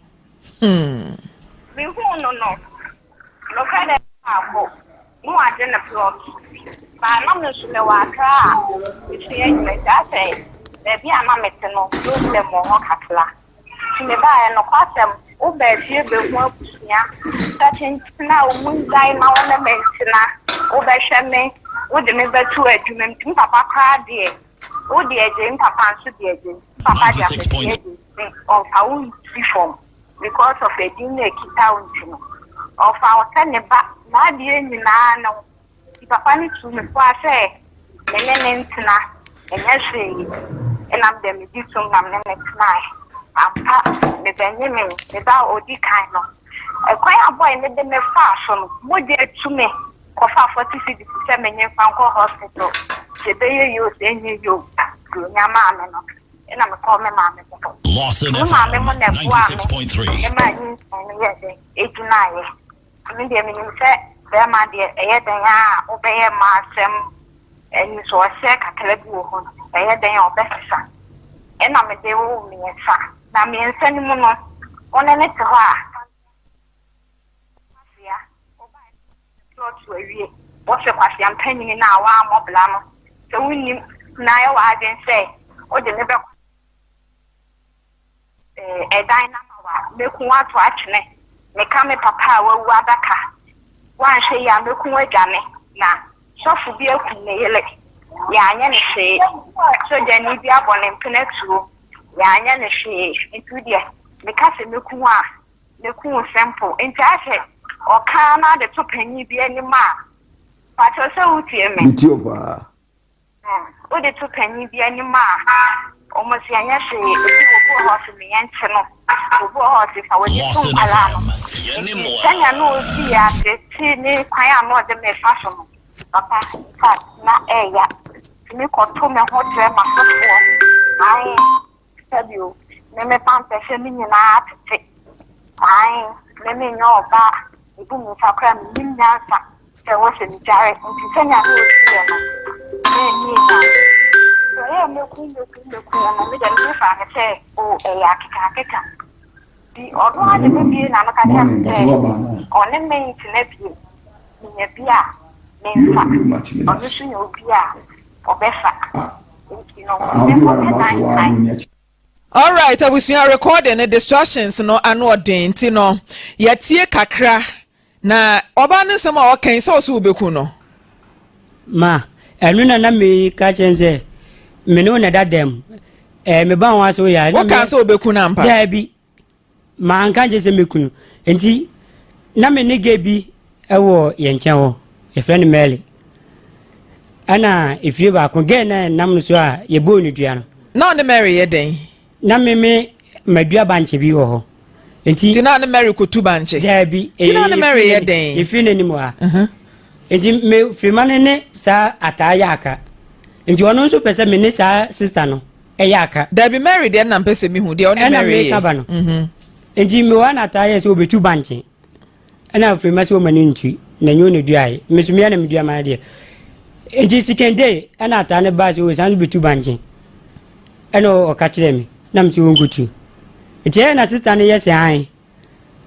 Hmm. Mehuu no no, nokorɛ dɛ baako na wagye ne plot but na me nso mewɔ Accra a mesua adwuma nti asɛ baabi a na mete no problem wɔ hɔ kakra nti mebaeɛ nokwasɛm wobaa fie bɛhu abusua sɛ kyenkyen a wɔn ngyae ma wo ne me ntena wobɛhwɛ me wode me bɛto adwuma mu nti me papa koraa deɛ wo deɛ gye me papa nso deɛ gye me papa deɛ afɛdeɛ gye nti ɔmfa wo nsi fam. Because of edin no a ekita wo nti no, ɔfa wo sɛ ne ba, n'adeɛ nyinaa ne wo. Nti papa no tuu me fo ara sɛ me ne no ntena, ɛnyɛ hwee. Ɛna me deɛ megye toom na me ne no tenaeɛ. Ampa, mebɛnyemee me ba a ɔdi kan no. Ɛkwan a boy no de me faa so no, mogya atu me kɔfaa 40 cedis sɛ menye mfa nkɔ hospital. Sɛ ɛbɛyɛ yie o, sɛ ɛnyɛ yie o, deɛ ɔnya maa me no. Ɛnna mekɔɔ me maame mo hɔ. Me maame mo na ɛboaa me maa nyinsɛn no yɛɛ dɛn? Ɛgyinaeɛ. Me deɛ menim sɛ barima deɛ ɛyɛ dɛn a wobɛyɛ mmaa asɛm anisoɔhyɛ kakra bi wɔ hɔ no, ɛyɛ dɛn a ɔbɛsesa. Ɛnna mede woo mmiɛnsa. Na mmiɛnsa no mu no, wo ne no te hɔ a, Kwasea, wobae no plot awie. Wose Kwasea mpanyini no a wammɔ bra no, sɛ wonnim na ayɛ w'adwene sɛ wode me bɛkɔ ɛdan no ama wo a, mɛku wo ato atwene. Meka me papa a wawu adaka. Woanhwɛ yie a mɛku wo adwane. Na sɔfo bi akum ne yere, yɛanyɛ no hwee. Sogyani bi abɔ ne mpena tuo, yɛanyɛ no hwee. Nti wo deɛ, meka sɛ mɛku wo a, Ne kuu simple nti ayɛ sɛ ɔka na de to panyin bi anim a pakyɛw sɛ wotie me. Me tie wo paa. Wode to panyin bi anim a wɔn se ɛnyɛ hwee ebi obi wɔ hɔ ɔse meyɛ nkye no obi wɔ hɔ ɔse fa w'ani to nkwadaa no nti sɛnea na ɔsi yɛ atetee ne kwan a na ɔde me fa so no papa infact na ɛɛya tumi kɔto me ho kyerɛ m'asefoɔ ae. Sɛbio, me me pampɛhwɛ me nyinaa tete. Ae, me menyɛ ɔbaa, mebu me nsa koraa mennim nyansa sɛ ɛwɔ sɛ medware nti sɛnea na ɔsi yɛ no, na ɛnni anya. Nti ɔyɛɛ mɛku mɛku mɛku no, me deɛ me faa no sɛ oh ɛyɛ akekaakeka. Nti ɔno ara de bɛbue n'ano ka kyerɛ me sɛ ɔne me ntena bio, menya bi a memfa, ɔno nso nya obi a ɔbɛfa. Nti no, menkɔpɛ dan kan. Alright abusua recording no distractions no ano ɔden nti no yɛtie kakra na ɔbaa no nsɛm a ɔka yi sɛ ɔso wobɛku no. Ma ɛno na na meka kyerɛ no sɛ me ne wo na ɛda dɛm ɛɛ meba ho ase woyɛ a. Wokaa sɛ wobɛku no ampa? Daabi. Manka nkyerɛ sɛ mɛku no. Nti na me ne gay bi wɔ yɛn nkyɛn hɔ, yɛfrɛ no Mary. Ɛna efie baako, gay na ɛnam no so a yɛbɔɔ no dua no. Na ɔne Mary yɛ dɛn? Na me me madua bankye bi wɔ hɔ. Nti Nti na ɔne Mary kɔtu bankye? Daabi. Nti na ɔne Mary yɛ dɛn? Efie n'anim hɔ a. Nti me firima no ne saa ataa yɛ aka. Nti ɔno nso pɛ sɛ me ne saa sista no. ɛyɛ aka. Dabi Mary deɛ na mpɛ sɛ mehu deɛ ɔne Mary yɛ. Ɛna meka ba no. Mhm. Nti mewɔ na taa yɛ sɛ obetu bankye. Ɛna afei ma sɛ ɔma no ntu na nyɛ ɔna duae. Me so meyɛ na medua ma deɛ. Nti second day ɛna ataa no baa sɛ ɔsan so betu bankye. Ɛna ɔka kyerɛ me na me sɛ ɔnkɔtu. Nti ɛyɛ na sista no yɛ sɛ an.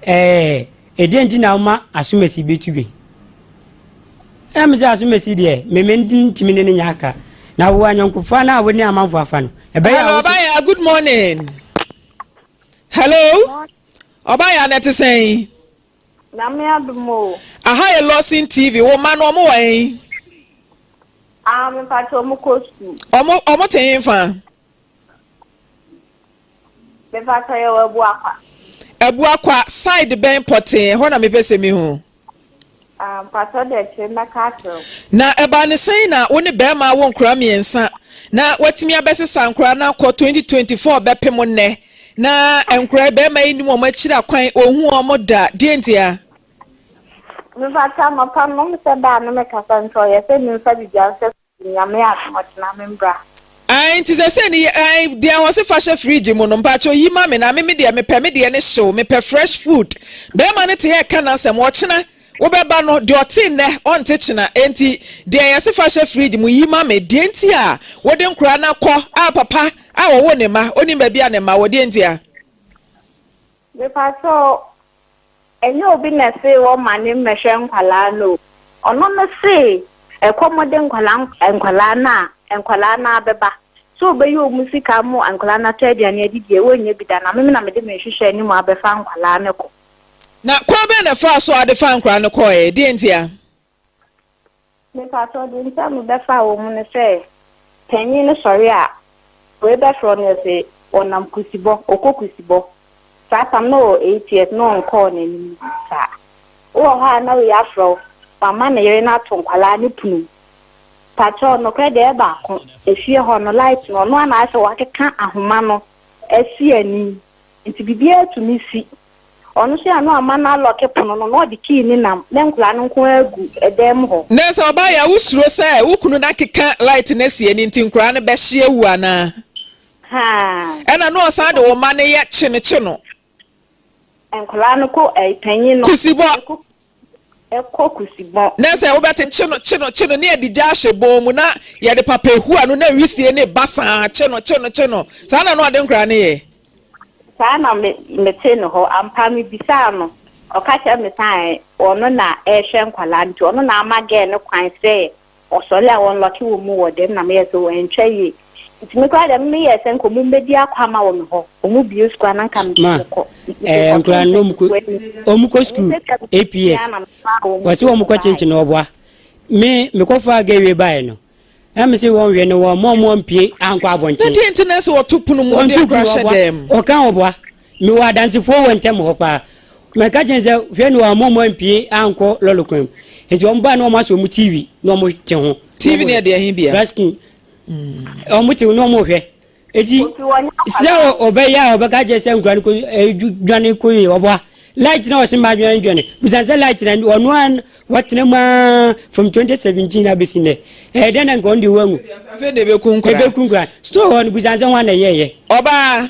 Ɛɛ, ɛdeɛn nti na woma asomasi bɛtu bi? Ɛna me sɛ asomasi deɛ, me me ntumi ne ne nya aka. Na wo anyɔnkofa no a wo ne amanfoɔ afa no, ɛbɛyɛ a Hello, Ɔbaya, good morning. Hello, Ɔbaya, na ɛte sɛn? Nyame adom o. Aha yɛ Lawson TV, wo mma no ɔmo wɔ he? Ah, me mpakyɛ ɔmo kɔ sukuu. Ɔmo, ɔmo te he fa? Mepakyɛ yɛwɔ Abuakwa. Abuakwa side bɛn pɔtee ɛhɔ na mepɛ sɛ mehu. Ah mpakyɛ deɛ kyerɛ mɛka akyerɛ wo. Na ɛbaa ne sɛn na wo ne bɛɛma awo nkora mmiɛnsa na watumi abɛsesa nkora no akɔ 2024 bɛpem nnɛ na nkora yi bɛɛma yi nim wɔn akyiri akwan ɔnhu wɔn da deɛ ntia? Mepakyɛ anɔpa no sɛ daa ne me kasa nti ɔyɛ sɛ memfa biribiara nhyɛ Nyame adom ɔkyena me mbra. Ae. Nti sɛsɛ ni ɛn deɛ wɔse fa hyɛ fridge mu no mpakyɛw yi ma me na me me deɛ mepɛ me deɛ ne hyew mepɛ fresh food bɛɛma no te hɛ ka n'asɛm ɔkyena wobɛba no deɛ ɔte nnɛ ɔnte kyena enti deɛ yɛse fa hyɛ fridge mu yi ma me deɛ nti a wode nkoraa no akɔ a papa a ɔwo ne mma onim baabi a ne mma wɔ deɛ nti a. Mepakyɛw Ɛnyɛ obi na ɛsee wɔma ne mmɛhwɛ nkwadaa no o. Ɔno no see ɛkɔm de nkwadaa nkwadaa no a, nkwadaa no ara bɛba. Sɛ ɔbɛyi wɔn sika ama nkwadaa no atɔ aduane adi deɛ, wɔnnya bi da. Na me na mede me nhwehwɛanim abɛfa nkwadaa no kɔ. Na kwan bɛn na ɛfaa so a wode faa nkwadaa no kɔeɛ? Deɛn ntia? Mepakyɛw, deɛ nti a mebɛfaa wɔn mu ne sɛ, panyin no sɔre a, wei bɛfrɛ no yɛse ɔnam kusibɔ, ɔkɔ kusibɔ. Saa tam no ɔwɔ 8 years na ɔnkɔɔ n'anim saa. Wowɔ hɔ a na wei afrɛ wo, wama ne yere no ato nkwadaa no pono mu. Pakyɛw, nokorɛ deɛ ɛyɛ baako, efie hɔ no light no ɔno ara na ayɛ sɛ wakeka ahoma no asi ani, nti biribiara tumi si. Ɔno nso a na wama no alɔke pono no, na ɔde kii no nam, na nkwadaa no nko ara gu dan mu hɔ. Na sɛ ɔbaa yɛ a, wosuro sɛ wo kunu no akeka light no asi ani nti nkwadaa no bɛhye awu anaa? Haa. Ɛna na ɔsan de wo mma no yɛ kye no kye no. Nkwadaa no kɔ ɛyi panyin no. Kusibɔ. Ɛkɔ kusibɔ. Na sɛ wobɛte kye no kye no kye no ne yɛde gya ahyɛ bɔn mu na yɛde papa ehua no na wisie ne ba saa kye no kye no kye no saa na na ɔde nkwadaa no yɛ. Saa na me metee no hɔ. Ampa mebisaa no, ɔka kyerɛɛ me sɛ ae, ɔno na ɛrehwɛ nkwadaa no nti ɔno na ama girl no kwan sɛ ɔsɔre a wɔnlɔke wɔn mu wɔ dɛm na meyɛɛ sɛ ɛntwa yie. Nti me koraa deɛ me meyɛɛ sɛ nka wɔn mmɛdi akwama wɔ me hɔ, wɔn bue sukuu a na nka mede Ma, wɔn kɔ. Nti eh, mekɔtoo nkwadaa no wɔn kɔ mpanimfoɔ anim. wɔn kɔ Wɔn sukuu sɛ twa me APS na mefaa wɔn wɔsi firi wɔn hɔ kɔ baeɛ. kyenkyen ɔboa me mekɔfaa gɛwie baeɛ no Na mese wɔn hwɛ no wɔn mɔ wɔn mpie ankɔ Na abɔnten. deɛ nti na ɛsɛ wɔto pono mu Wɔn de to nkora pono hyɛ ɔboa. dan mu? Ɔka ɔboa. Mewɔ adansefoɔ wɔ ntɛm hɔ paa. Mɛka kyɛn sɛ hwɛ no wɔn mɔ wɔn mpie ankɔ lɔre kwan mu. Nti wɔn baa na wɔn asɔ wɔn TV na wɔn te ho. TV no yɛ deɛ he bia? Flat screen. Wɔn te ho na wɔn hwɛ. Eti sɛ ɔbɛyɛ a ɔbɛka kyerɛ sɛ nkura no kɔ dwane kɔ yi ɔboa light na ɔsɛ mma dwane dwane busan sɛ light na ɔno a watena mu aa from 2017 abɛsi nnɛ ɛyɛ dɛn na nka ɔno de wangu afei na ɛbɛku nkura ɛbɛku nkura store hɔ no busan sɛ ho ana ɛyɛɛyɛ ɔbaa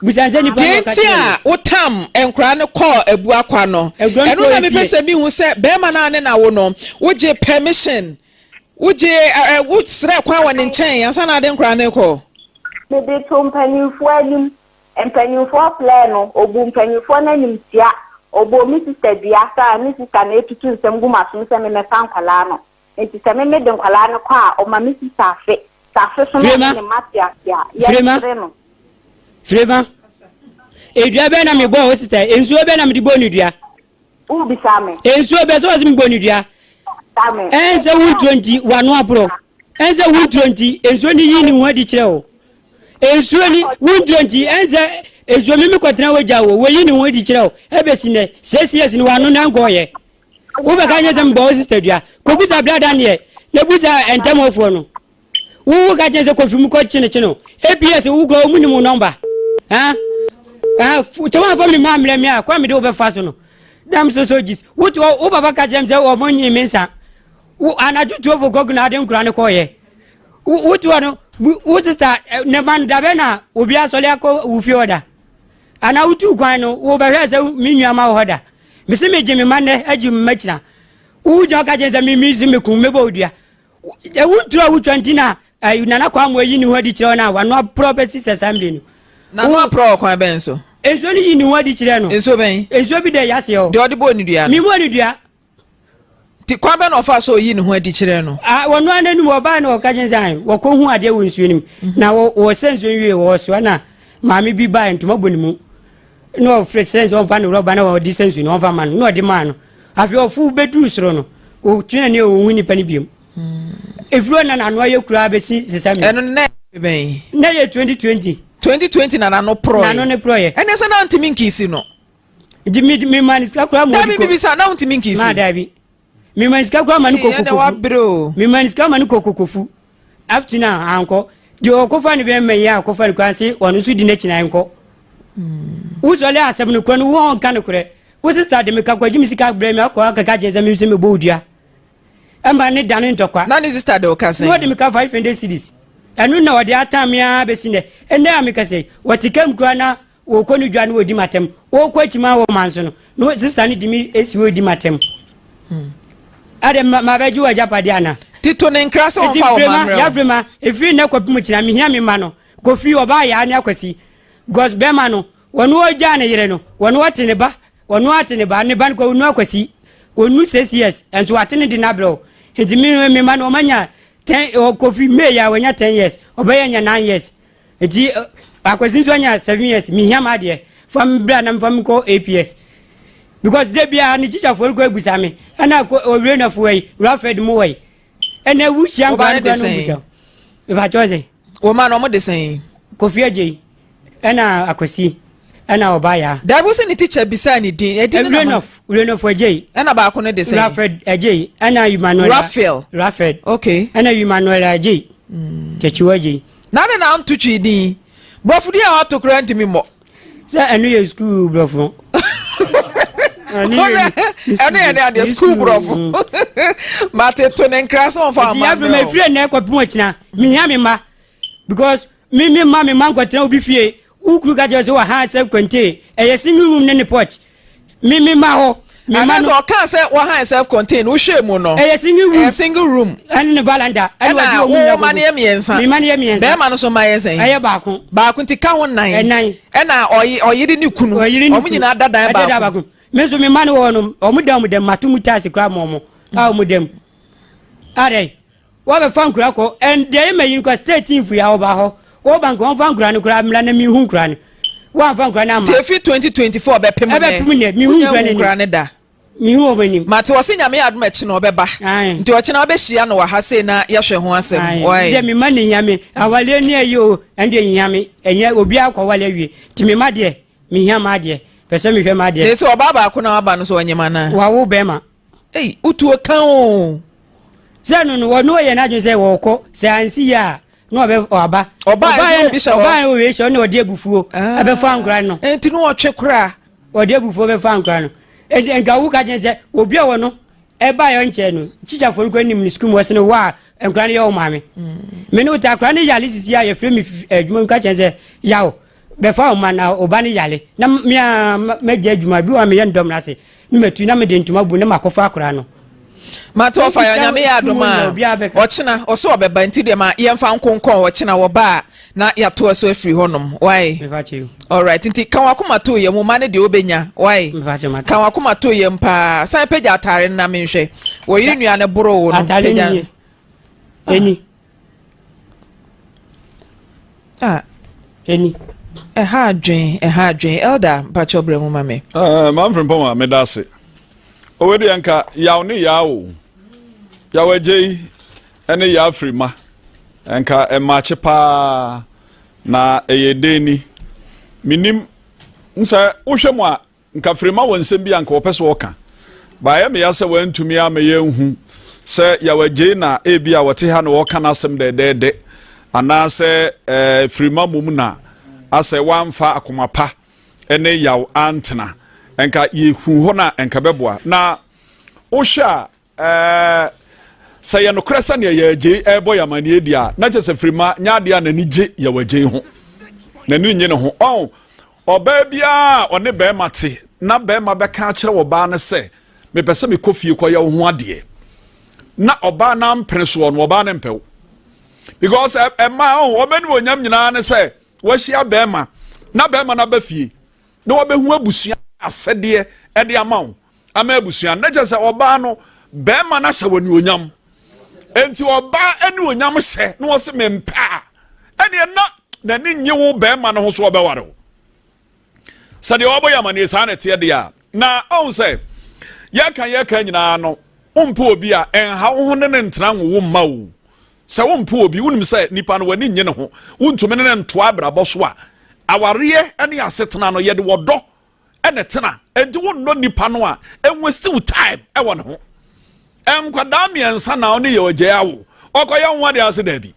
busan sɛ nipa deɛ nti a wotam nkura no kɔɔ abuakwa no ɛno na mepɛ sɛ mehu sɛ bɛrima no a ne na wo no wogye permission Wogye ɛ ɛ wosrɛ kwan wɔ ne nkyɛn ansa na ade nkoraa no rekɔ. Mede to mpanimfoɔ anim. Mpanimfoɔ frɛɛ no, ɔbuu mpanimfoɔ no animtia. Ɔbɔɔ me sista dua sɛ me sista na ɛtutu nsɛm gu m'asom sɛ memmɛfa nkwadaa no. Enti sɛ me mede nkwadaa no kɔ a, ɔma me sista afe. Sɛ afe so na ɔne ne mma te ase a, yɛnkyere no. Frema, Edua bɛn na mebɔɔ wo sista yi? Nsuo bɛn na mede bɔɔ no dua? Wobisa me. Nsuo bɛ sɛ ɔsɛ mebɔ ne dua. Ɛnsɛ wo nturo nti wano aporɔ. Ɛnsɛ wo nturo nti nsuo ni yi ne ho adi kyerɛ wo. Nsuo ni wo nturo nti ɛnsɛ nsuo mi mi kɔtena wɔ gya wo wɔyi ne ho adi kyerɛ wo. Ɛbɛsi nɛ sɛsi ɛsi ne wano na nkɔɔyɛ. Wobɛka nyɛ sɛ mebɔ wo sista dua. Kɔbusa brada neɛ na busa ntɛmɔfoɔ no. Wo wo ka kyɛn sɛ kofi mu kɔ kyene kyene o. APS wo kura wɔn nim wo nɔmba. Ha ha kyɛ wɔn afa mi maa mmerɛ mi a kwan mi de wo bɛ fa so no. Dam so so gis. Wo to wo papa ka kyerɛ mi sɛ wɔn nyi mi nsa. Wo anadwo tuo fo kɔgu na ade nkura ne kɔɔ yɛ. Wo wo to no wo sista ne ma no dabɛ na obi asɔle akɔ wo fie hɔ da. Ana wo tu kwan no wo bɛhwɛ sɛ mi nua ma wɔ hɔ da. Mesi mi gye mi ma nnɛ agye mi ma kyina. Wo gyina ka kyerɛ sɛ mi mi si mi kun mi bɔ odua. Ewu nturo a wotwa nti na eh, Nana Kwame ayi ne ho adi kyerɛ no a wano aporɔ bɛsi sɛ saa mmere no. Nano aporɔ wɔ kwan bɛn so? Nsuo no yi ne ho adi kyerɛ no. Nsuo bɛn? Nsuo bi da yase hɔ. Deɛ ɔde bɔɔ ne dua no. Mebɔɔ ne dua. Nti kwan bɛn na ɔfaa so ɔyi ne ho adi kyerɛ no? Ah, wɔno ara n'anim ɔbaa na ɔka kyerɛ sɛ wɔkɔ hu adeɛ wɔ nsuo no mu. Mhm. Na wɔsɛ nsuo no wie wɔsoa na maame bi baa ntoma bɔ ne mu. Na ɔfrɛ sɛ sɛ ɔmfa ne rɔba na ɔde sɛ nsuo no ɔmfa ma no na ɔde maa no. Afei ɔfo bɛduru soro no, ɔtwe n'ani a ɔnhu nipa no biom. Ɛfiri hɔ na n'ano ayɛ koraa bɛsi sesa mi. Ɛno na ɛyɛ bɛn? Na yɛ 2020. 2020 na n'ano porɔeɛ. N'ano ne porɔeɛ. Ɛnɛ sɛ na ntumi nkisi no. Nti mi mi ma ne sika koraa ma ɔde kɔ. Dabi bibisa na ntumi nkisi. Maa dabi. Mi ma ne sika koraa ma ne kɔ kokofu. Mi ma ne sika ma ne kɔ kokofu. Up to now ankɔ. Deɛ ɔkɔfa ne bɛn mɛn yi a ɔkɔfa ne koraa se ɔno nso di n'akyi na nkɔ. Wosɔle asɛm no korɛ no wɔn nka no korɛ. Wo sista de me ka kɔgye me sika brɛ me akɔ akɛka kyerɛ sɛ me nso mebɔ wo dua. Ɛma ne dane ntɔkwa. Na ne sista de wo ka sɛn? Na ɔde me ka 500 cedis. Ɛno na ɔde atan me ara bɛsi nnɛ. Ɛnnɛ a mekasa yi, wɔte kam koraa na wɔkɔ no dwa na wɔdi m'atɛm. Wɔkɔ akyi ma wɔ man so no, na sista no di me si hɔ di m'atɛm. Adɛ mabɛgye wɔ agyapadeɛ anaa? Tito ne nkra sɛ wɔmfa wo ma mmerɛ o. Yafrema, ɛfiri nnɛ kɔpem kyena mehia me mma no. Kofi, ɔbaa yaa ne Akwasi. Because bɛrima no, wɔno ɔgyaa ne yere no, wɔno ɔte ne ba, wɔno ate ne ba, ne ba no kɔ ɔnu Akwasi, ɔnu six years, nso wate ne de no abrɛ o. Nti me me mma no wɔanya ten, Kofi May a wɔanya ten years, ɔbɛyɛ anya nine years. Nti Akwasi nso anya seven years, mehia m'adeɛ, fa me bra na mefa me kɔ APS. Because da biara ne tikyafoɔ no kɔ abusa me, ɛna ɔwie nafoɔ yi, Rafed mu wɔ yi. Ɛna wuhyia nkwa no kora no busa. Mepakyɛw sɛ. Wo ma no ɔmo de sɛn? Kofi Adjei ɛna Akwasi ɛna Ɔbaa Dabi wo sɛ ne teacher bisaa ne din. Ɛdin no na ma. Renof Renof Adjei. Ɛna baako no de sɛn? Rafred Adjei ɛna Emmanuel. Raphael. Rafred. Okay. Ɛna Emmanuel Adjei. Mm. Kyekyewa Adjei. Na ne na anto twi din. Borɔfo din a wato koraa ntumi mmɔ. Sɛ ɛno yɛ sukuu borɔfo. Ɛno yɛ ne adeɛ sukuu borɔfo. Mm. Mate to ne nkra sɛ ɔmfa ɔma mmerɛ o. Nti yɛfrɛ nnɛ kɔpem ɔkyena mehia me mma because me me mma me mma nkɔtena obi fie wo kuru ka kyerɛ sɛ wɔha self contain ɛyɛ single room ne ne porch me me mma hɔ me mma no ɔka sɛ wɔha self contain wohwɛ mu no ɛyɛ single room ɛyɛ single room ɛne ne valanda ɛna wɔde wɔn nyinaa ma no yɛ mmiɛnsa me mma no yɛ mmiɛnsa bɛrima no so ma yɛ sɛn ɛyɛ baako baako nti ka ho nan ɛnan ɛna ɔyere ne kunu wɔn nyinaa da dan baako me nso me mma no wɔ no wɔn da wɔn dɛm mato mu taase koraa ma wɔn a wɔn dɛm adɛ Wɔbɛfa nkura kɔ ɛn deɛ yɛ mayi nkura 13 fo yi a wɔba hɔ wɔba nka wɔmfa nkura no koraa mmra na mehu nkura no wɔamfa nkura no amma. Nti efi 2024 bɛpem nnɛ ɛbɛpem nnɛ mehu wonya nkura no hu nkura no da. Mehu wɔn anim. Mate wɔse Nyame yɛ adom ɛkyena ɔbɛba nti ɔkyena wobɛhyia no wɔ ha sei na yɛhwɛ ho asɛm wai. Deɛ mema no hia me awaleɛ ne ayi o ɛndeɛ nhia me ɛnyɛ obiara kɔ wale awie nti mema deɛ mehia m'adeɛ pɛ sɛ mehwɛ m'adeɛ. Te sɛ ɔbaa baako na waba no so ɔnyem anaa. Wawo bɛrima. Ei, wotuo ka o. Sɛ no no, wɔne ɔyɛ n'adwene sɛ wɔkɔ, sɛ ansi yie a, na ɔbɛ ɔaba. Ɔbaa ɛsɛ obi hyɛ hɔ. Ɔbaa owie hyɛ ɔne ɔde abufuo ah. ɛbɛfa nkora no. Nti no ɔtwe koraa. Ɔde abufuo bɛfa nkora no. Nti nka wo ka kyerɛ sɛ obi a wɔ no ɛbaa yɛ nkyɛn no, tikyafoɔ no kɔ anim no sukuu mu wɔsene wɔ a nkora no yɛ wo maame. Mm. Me ne wo ta akora no yale sisi a yɛfrɛ me adwuma mu ka kyerɛ sɛ yaw bɛfa wo ma na wo ba no yale na me a mɛgya adwuma bi wɔ a meyɛ ndɔm no ase na matu na mede ntoma bu na makɔfa akora no. Mate ɔfa yɛ Nyame yɛ adom a ɔkyena ɔsɛ ɔbɛba nti deɛ ma yɛmfa nkonkɔn ɔkyena wɔba a na yɛatoa so afiri hɔnom wai alright nti ka wakoma to yɛ mu ma ne deɛ wobɛnya wai ka wakoma to yɛ mu paa san pagya atare no na menhwɛ wɔyere nua no boro wo no pagya ɛni Ah. Ɛni. Ɛha adwen, ɛha adwen. Elder, mpakyɛw brɛ mu ma me. Uh, Maame Frimpong a meda ase. Owe deɛ nka yaw ne yaa o. Yaw agyei ne yaa firima. Nka ɛmaakye paa na ɛyɛ den ni. Menim nsɛ wohwɛ mu a Nka Frema wɔ nsɛm bi a nka ɔpɛ sɛ ɔka. But ɛyɛ me ya sɛ wantumi amma yɛanhu sɛ Yaw Adjei na ebia ɔte ha na ɔreka n'asɛm dɛdɛɛdɛ anaasɛ eh, Frema mmom na asɛ wamfa akoma pa ne Yaw antena. Nka yɛhu hɔ no a nka bɛboa. Na wohwɛ a Ɛɛ, sɛ yɛ nokorɛ sɛ neɛ Yaw Adjei ɛrebɔ yɛ amanneɛ di a, na kyerɛ sɛ Firima nyɛ adeɛ a n'ani gye Yaw Adjei ho. N'ani nnye ne ho. Ɔn, ɔbaa biara a ɔne barima te na barima bɛka akyerɛ ɔbaa no sɛ, mepɛ sɛ mekɔ fie kɔyɛ wo ho adeɛ, na ɔbaa no ampene soɔ no, ɔbaa no mpɛ wo. Because ɛmaa, ɔn, wɔn animuonyam nyinaa ne sɛ wahyia barima na barima no aba fie na wabɛhu abusua asɛdeɛ ɛde ama wo. ama abusua no na kyerɛ sɛ ɔbaa no bɛrima no ahyɛ wɔ anuonyam nti ɔbaa anuonyam hyɛ na ɔse mempɛ a ɛneɛ na n'ani nye wo bɛrima no ho so ɔbɛware wo sɛdeɛ wɔbɔ yɛ amanneɛ saa na ɛteɛ deɛ a na ɔhu sɛ yɛka yɛka nyinaa no wompɛ obi a ɛnha wo ho ne ne ntena nwowo mma wo sɛ wompɛ obi wonim sɛ nipa no w'ani nye ne ho wontumi ne ne ntoa abrabɔ so a awareɛ ne asetena no yɛde wɔdɔ ɛna ɛtena ɛnti wonnɔ nipa no a ɛnwasti wo time ɛwɔ ne ho nkwadaa mmiɛnsa na ɔne yɛ ɔgya awo ɔkɔyɛ ho adeɛ ase daabi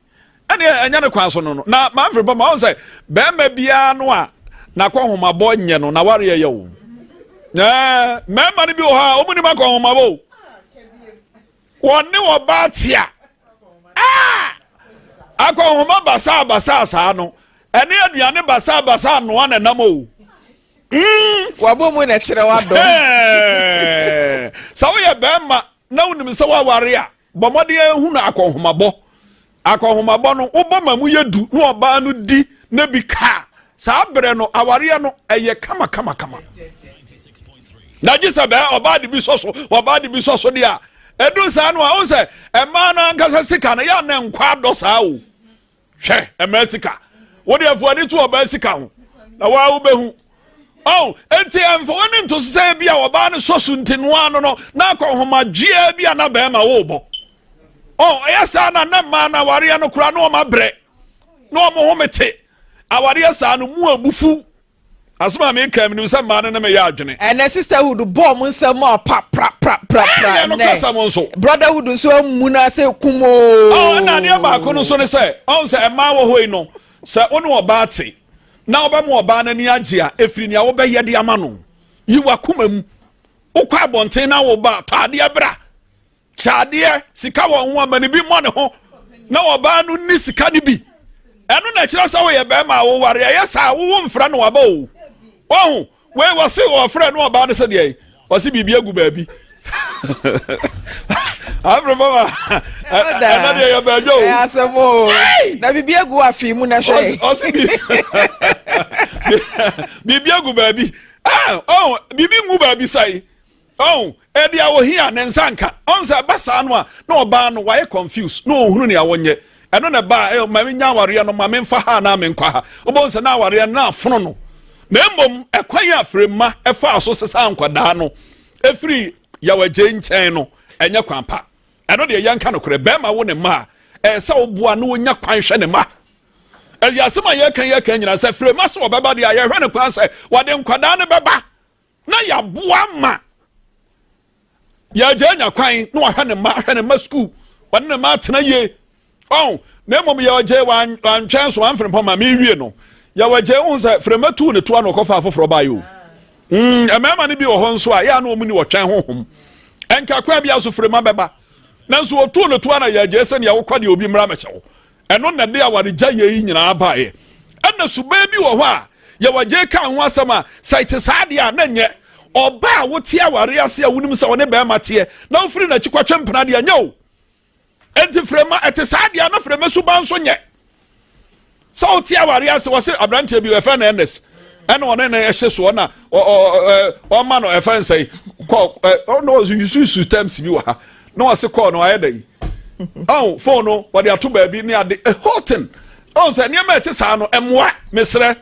ɛne ɛnyɛ ne kwan so no no na manfiri pa ma ɔn sɛ bɛrima biara no a n'akɔnhomabɔ nyɛ no na wareɛ yɛ o ɛɛ mmarima no bi wɔ hɔ a wɔn nim akɔnhomabɔ o wɔne ɔbaa te a ah! Akɔnhoma basaa basaa saa no, ɛne aduane basaa basaa noa na nam o. Wabɔ mu na ɛkyerɛ wadɔ. Sɛ woyɛ bɛrima na wonim sɛ woaware a, bɔ mmɔden ahunu akɔnhomabɔ. Akɔnhomabɔ no, wobɔ ma mu yɛ du na ɔbaa no di na bi ka. Saa berɛ no, awareɛ no, ɛyɛ kama kama kama. Na gye sɛ bɛɛ ɔbaa de bi sɔ so, ɔbaa de bi sɔ so deɛ a, ɛduru saa no a, wohu sɛ mmaa no ankasa sika no, yɛ a na nkwa adɔ saa o. Hwɛ mmaa sika. Wo deɛ fo ani to ɔbaa sika ho na waa wobɛhu. Ɔn, enti ɛmfa w'ani nto so sɛ ebi a ɔbaa no sɔ so nti noa no no na akɔnhomadweɛ bi a na bɛrima wobɔ. Ɔn, ɛyɛ saa na na mmaa no awareɛ no koraa na wɔn abrɛ na wɔn ho mete. Awareɛ saa no mu abufu. Asɛm a meka menim sɛ mmaa no ne meyɛ adwene. Ɛnɛ sisterhood bɔ ɔmo nsam ma ɔpa pra pra pra pra. Ɛyɛ no kasa mo nso. Brotherhood nso amu na sɛ kum oo. Ɔ ɛna adeɛ baako no nso ne sɛ ɔn sɛ mmaa wɔ hɔ yi no sɛ wo ne ɔbaa te na wobɛma ɔbaa no ani agye a ɛfiri nea wobɛyɛ de ama no. Yi w'akoma mu. Wokɔ abɔnten na woba tɔ adeɛ bra. Kyɛ adeɛ, sika wɔ ho a, ma ne bi mmɔ ne ho na ɔbaa no nni sika no bi. Ɛno na ɛkyerɛ sɛ woyɛ bɛrima a woware. Ɛyɛ saa wowo mfrɛ no waba o. Wahu? Wei wɔse wɔfrɛ no ɔbaa no sɛ deɛ wɔse biribi agu baabi. Afro mama ɛna deɛ yɛ bɛdwa o. Ɛyɛ asɛm o. Na biribi agu afei mu na hwɛ. Ɔse biribi agu baabi. Ah, oh, biribi ngu baabi sɛe. Ɔn, ɛde a ohia ne nsa nka. Ɔn sɛ ɛba saa no a, na ɔbaa no wayɛ confused, na ɔnhunu nea ɔnyɛ. Ɛno na ɛba a, ɛ, ma menya awareɛ no, ma memfa ha anaa menkɔ ha. Wobɛhu sɛ na awareɛ no na afono no. Na mmom, ɛkwan a Firemma ɛfaa so sesaa nkwadaa no ɛfiri Yaw Agyei nkyɛn no, ɛnyɛ kwan pa. Ɛno deɛ yɛnka nokorɛ, bɛrima wo ne mma a, ɛyɛ sɛ woboa na ɔnya kwan hwɛ ne mma. Ɛyɛ asɛm a yɛka yɛka nyinaa sɛ Firemma sɛ ɔbɛba deɛ a, yɛhwɛ no kwan sɛ wɔde nkwadaa no bɛba. na yɛaboa ma yɛagya anya kwan na wahwɛ ne mma ahwɛ ne mma sukuu wɔne ne mma atena yie ɔn na mmom yɛwɔgye wantwɛn so wamfere mpɔ ma mewie no yɛwɔgye ho sɛ frɛma tuu ne toa na ɔkɔfa afoforɔ baeɛ o mmarima no bi wɔ hɔ nso a yɛ a na wɔn ni wɔtwɛn honhom ɛnka kwan bi aso frɛma bɛba nanso wɔtuu ne toa na yɛgye sɛ nea wokɔ deɛ obi mmra mɛhyɛ wo Ɛno na ɛde awaregyaeɛ yi nyinaa baeɛ. Ɛna suban bi wɔ hɔ a yɛwɔ gye ka ho asɛm a sɛ ɛte saa deɛ a na nyɛ ɔbaa a wote aware ase a wonim sɛ ɔne bɛrima teɛ na wofiri n'akyi kɔtwe mpena deɛ nyɛ o. Enti frɛma ɛte saa deɛ a na frɛma suban nso nyɛ. Sɛ wote aware ase wɔ se aberanteɛ bi wɔfrɛ no Ernest ɛna ɔne ne ɛhyɛ soɔ na ɔma no ɛfɛ nsɛn kɔ ɔna ɔsusu terms bi wɔ ha na ɔse kɔɔ no ayɛ dɛ yi ɔn phone no wɔde ato baabi ne ade a whole thing ɔn sɛ nneɛma ɛte saa no ɛmoa mesrɛ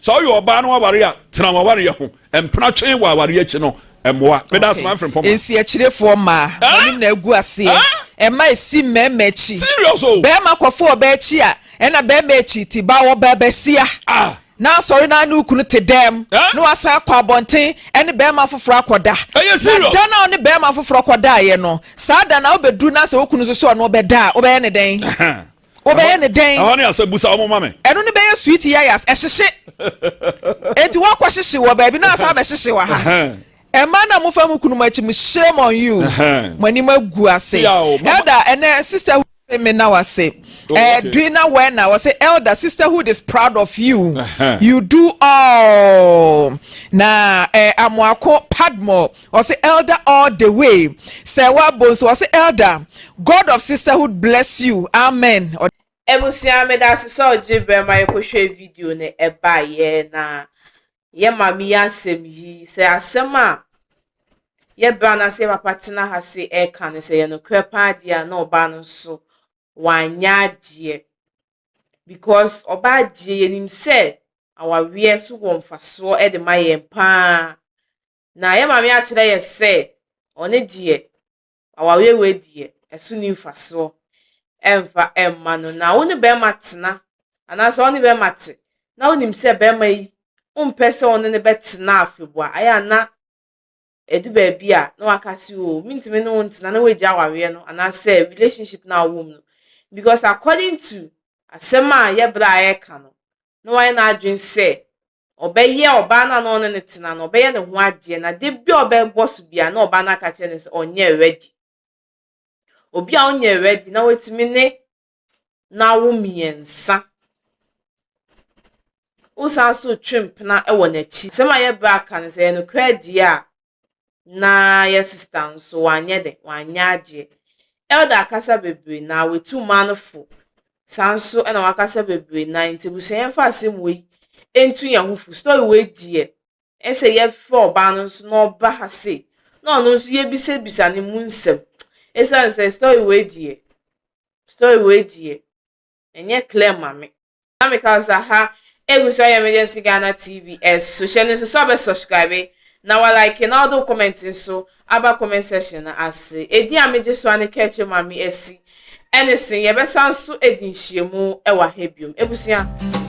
sɛ ɔyɛ ɔbaa no aware a tena wawareɛ ho mpena twe wɔ awareɛ akyi no ɛmoa meda asoma mfiri mpɔma. Nsi akyirefoɔ mmaa wɔnim na agu aseɛ ɛma esi mmarima akyi serious o bɛrima kɔfo ɔbaa akyi a ɛna bɛrima akyi ti ba wɔ baa basia. Ah. Na asɔre no ara ne wo kunu te dɛm na wasan akɔ abɔnten ne barima foforɔ akɔda. Na da no a wo ne barima foforɔ kɔdaeɛ no, saa da no a wobɛduru na sɛ wo kunu nso sɛ ɔne wo bɛda a, wobɛyɛ ne dɛn? Wobɛyɛ ne dɛn? Ɛhɔ ne asɛm busa wɔn ma me. Ɛno no bɛyɛ sweet yayas, ɛhyehye. Enti woakɔhyehye wɔ baabi na asan abɛhyehye wɔ ha. Mmaa no a mofa mo kunu mo akyi mo shame on you. Mo anim agu ase. Elder, ɛnɛ sister Me na wase. Oh, eh, okay. Dwina Werner was say elder sisterhood is proud of you. Uh-huh. You do all. Na eh, Amoako Padmo was say elder all the way. Sɛ wabonso was say elder God of sisterhood bless you. Amen. Ebusua meda ase sɛ ɔgye brɛ ma yɛkɔhwɛ video no ɛbaeɛ na yɛ maame yi asɛm yi sɛ asɛm a yɛ bra anaasɛ yɛ papa tena ha se ɛreka no sɛ yɛ nokorɛ paa deɛ a na ɔbaa no nso wanyɛ adeɛ because ɔbaa deɛ yɛnim sɛ awareɛ so wɔ mfasoɔ de ma yɛn paa na yɛ maame akyerɛ yɛ sɛ ɔne deɛ awareɛ wei deɛ ɛso nni mfasoɔ ɛmfa ɛmma no na wo ne bɛrima tena anaasɛ wo ne bɛrima te na wonim sɛ bɛrima yi wompɛ sɛ ɔne no bɛtena afebɔɔ a ayɛ a na ɛdu baabi a na waka sɛ o mentumi ne wo ntena na woagya awareɛ no anaasɛ relationship no a wowɔ mu no because according to asɛm a yɛbrɛ a ɛreka no na wayɛ n'adwene sɛ ɔbɛyɛ ɔbaa no a na ɔne no tena no, ɔbɛyɛ ne ho adeɛ na da bi a ɔbɛbɔ so biara na ɔbaa no aka kyerɛ no sɛ ɔnyɛ ready. Obi a ɔnyɛ ready na watumi ne na awo mmiɛnsa. Wosan nso retwe mpena wɔ n'akyi. Asɛm a yɛ bra ka no sɛ ɛyɛ nokorɛ deɛ a, na yɛ sister nso wanyɛ dɛ, wanyɛ adeɛ. Elder akasa bebree na watu mmaa no fo. Saa nso na wakasa bebree na nti abusua yɛmfa asɛm wei ntu yɛn ho fo. Story wei deɛ, ɛsɛ yɛfrɛ ɔbaa no nso na ɔba ha sei na ɔno nso yɛbisabisa ne mu nsɛm. Ɛsiane sɛ story wei deɛ, story wei deɛ, ɛnyɛ clear ma me. Na meka sɛ ha egu so ayɛ Emergency Ghana TV ɛso hyɛ ne nso so abɛ subscribe na wa like na ɔde comment nso aba comment section na ase. Edi a megye so ane kɛkyɛ maame asi ɛne sen yɛbɛsan so edi nhyiamu ɛwɔ ha biom. Ebusua.